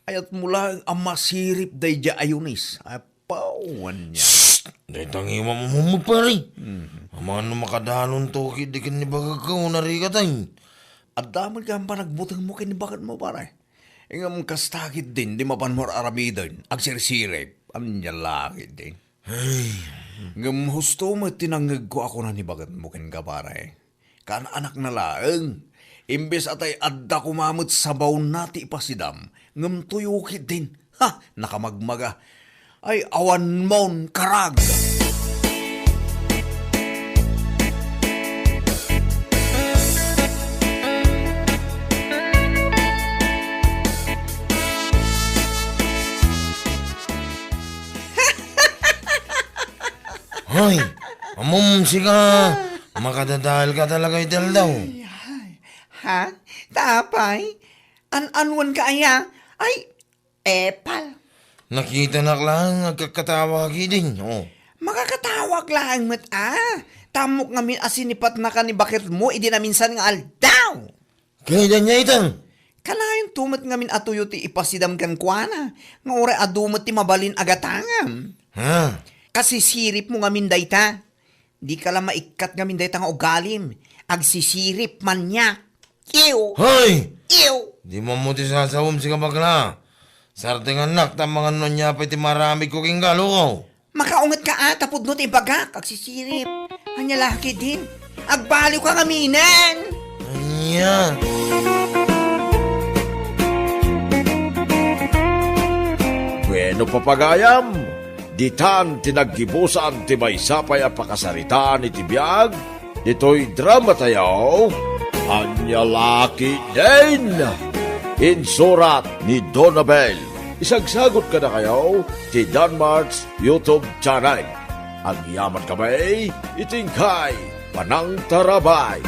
Ayatmo laeng a masirip daydiay a Eunice. Apo, ania. Shh! Dayta ngiwam mo, pare. Mhm. Amangan no makadalonto ketdi ken ni bagagko, narikatay. Adda met gayam panagbutengmo ken ni bagetmo, pare. Ngem kasta ketdin ti mapanmo ar-aramiden, agsirsirip. Ania la ketdin? Ay. Ngem husto met ti nangngegko a kuna ni bagetmo kenka, pare. Kaan-anakna laeng. Imbes a tay adda koma met sabawna ti ipasidam, ngem tuyo ketdin. Ha! Nakamagmaga. Ay, awanmon, Karag! Hoy, ammom sika, makadadaelka talaga iti aldaw. Ay, ay. Ha? Ta apay? An-anuanka aya? Ay, epal. Nakitanak laeng agkakkatawa ketdin, oh. Makakatawak laeng met, a. Ta ammok ngamin a sinipatnaka ni bagetmo idi naminsan nga aldaw. Kayatna ita? Kanayonto met ngamin a tuyo ti ipasidam kenkuana, nga uray adu met ti mabalin a gatangam. Ha? Kasisiripmo ngamin dayta. Dika la maikkat ngamin dayta nga ugalim. Agsisirip, maniak. Ew! Hoy! Ew! Dimo ammo ti sasawem, sika bakla. Sartengannak, ta amangan no ania pay ti maaramidko kenka, lukaw. Makaungetka a, ta pudno ti ibagak, agsisirip. Ania la ketdin? Agbaliwka ngaminen! Ania? Bueno, papagayam, ditan ti naggibusan ti maysa pay a pakasaritaan iti biag ditoy dramatayo, Ania la ketdin? Insurat ni Donabel. Isagsagut kadakayo ti Danmart's YouTube channel. Agyamankami iti inkay panangtarabay.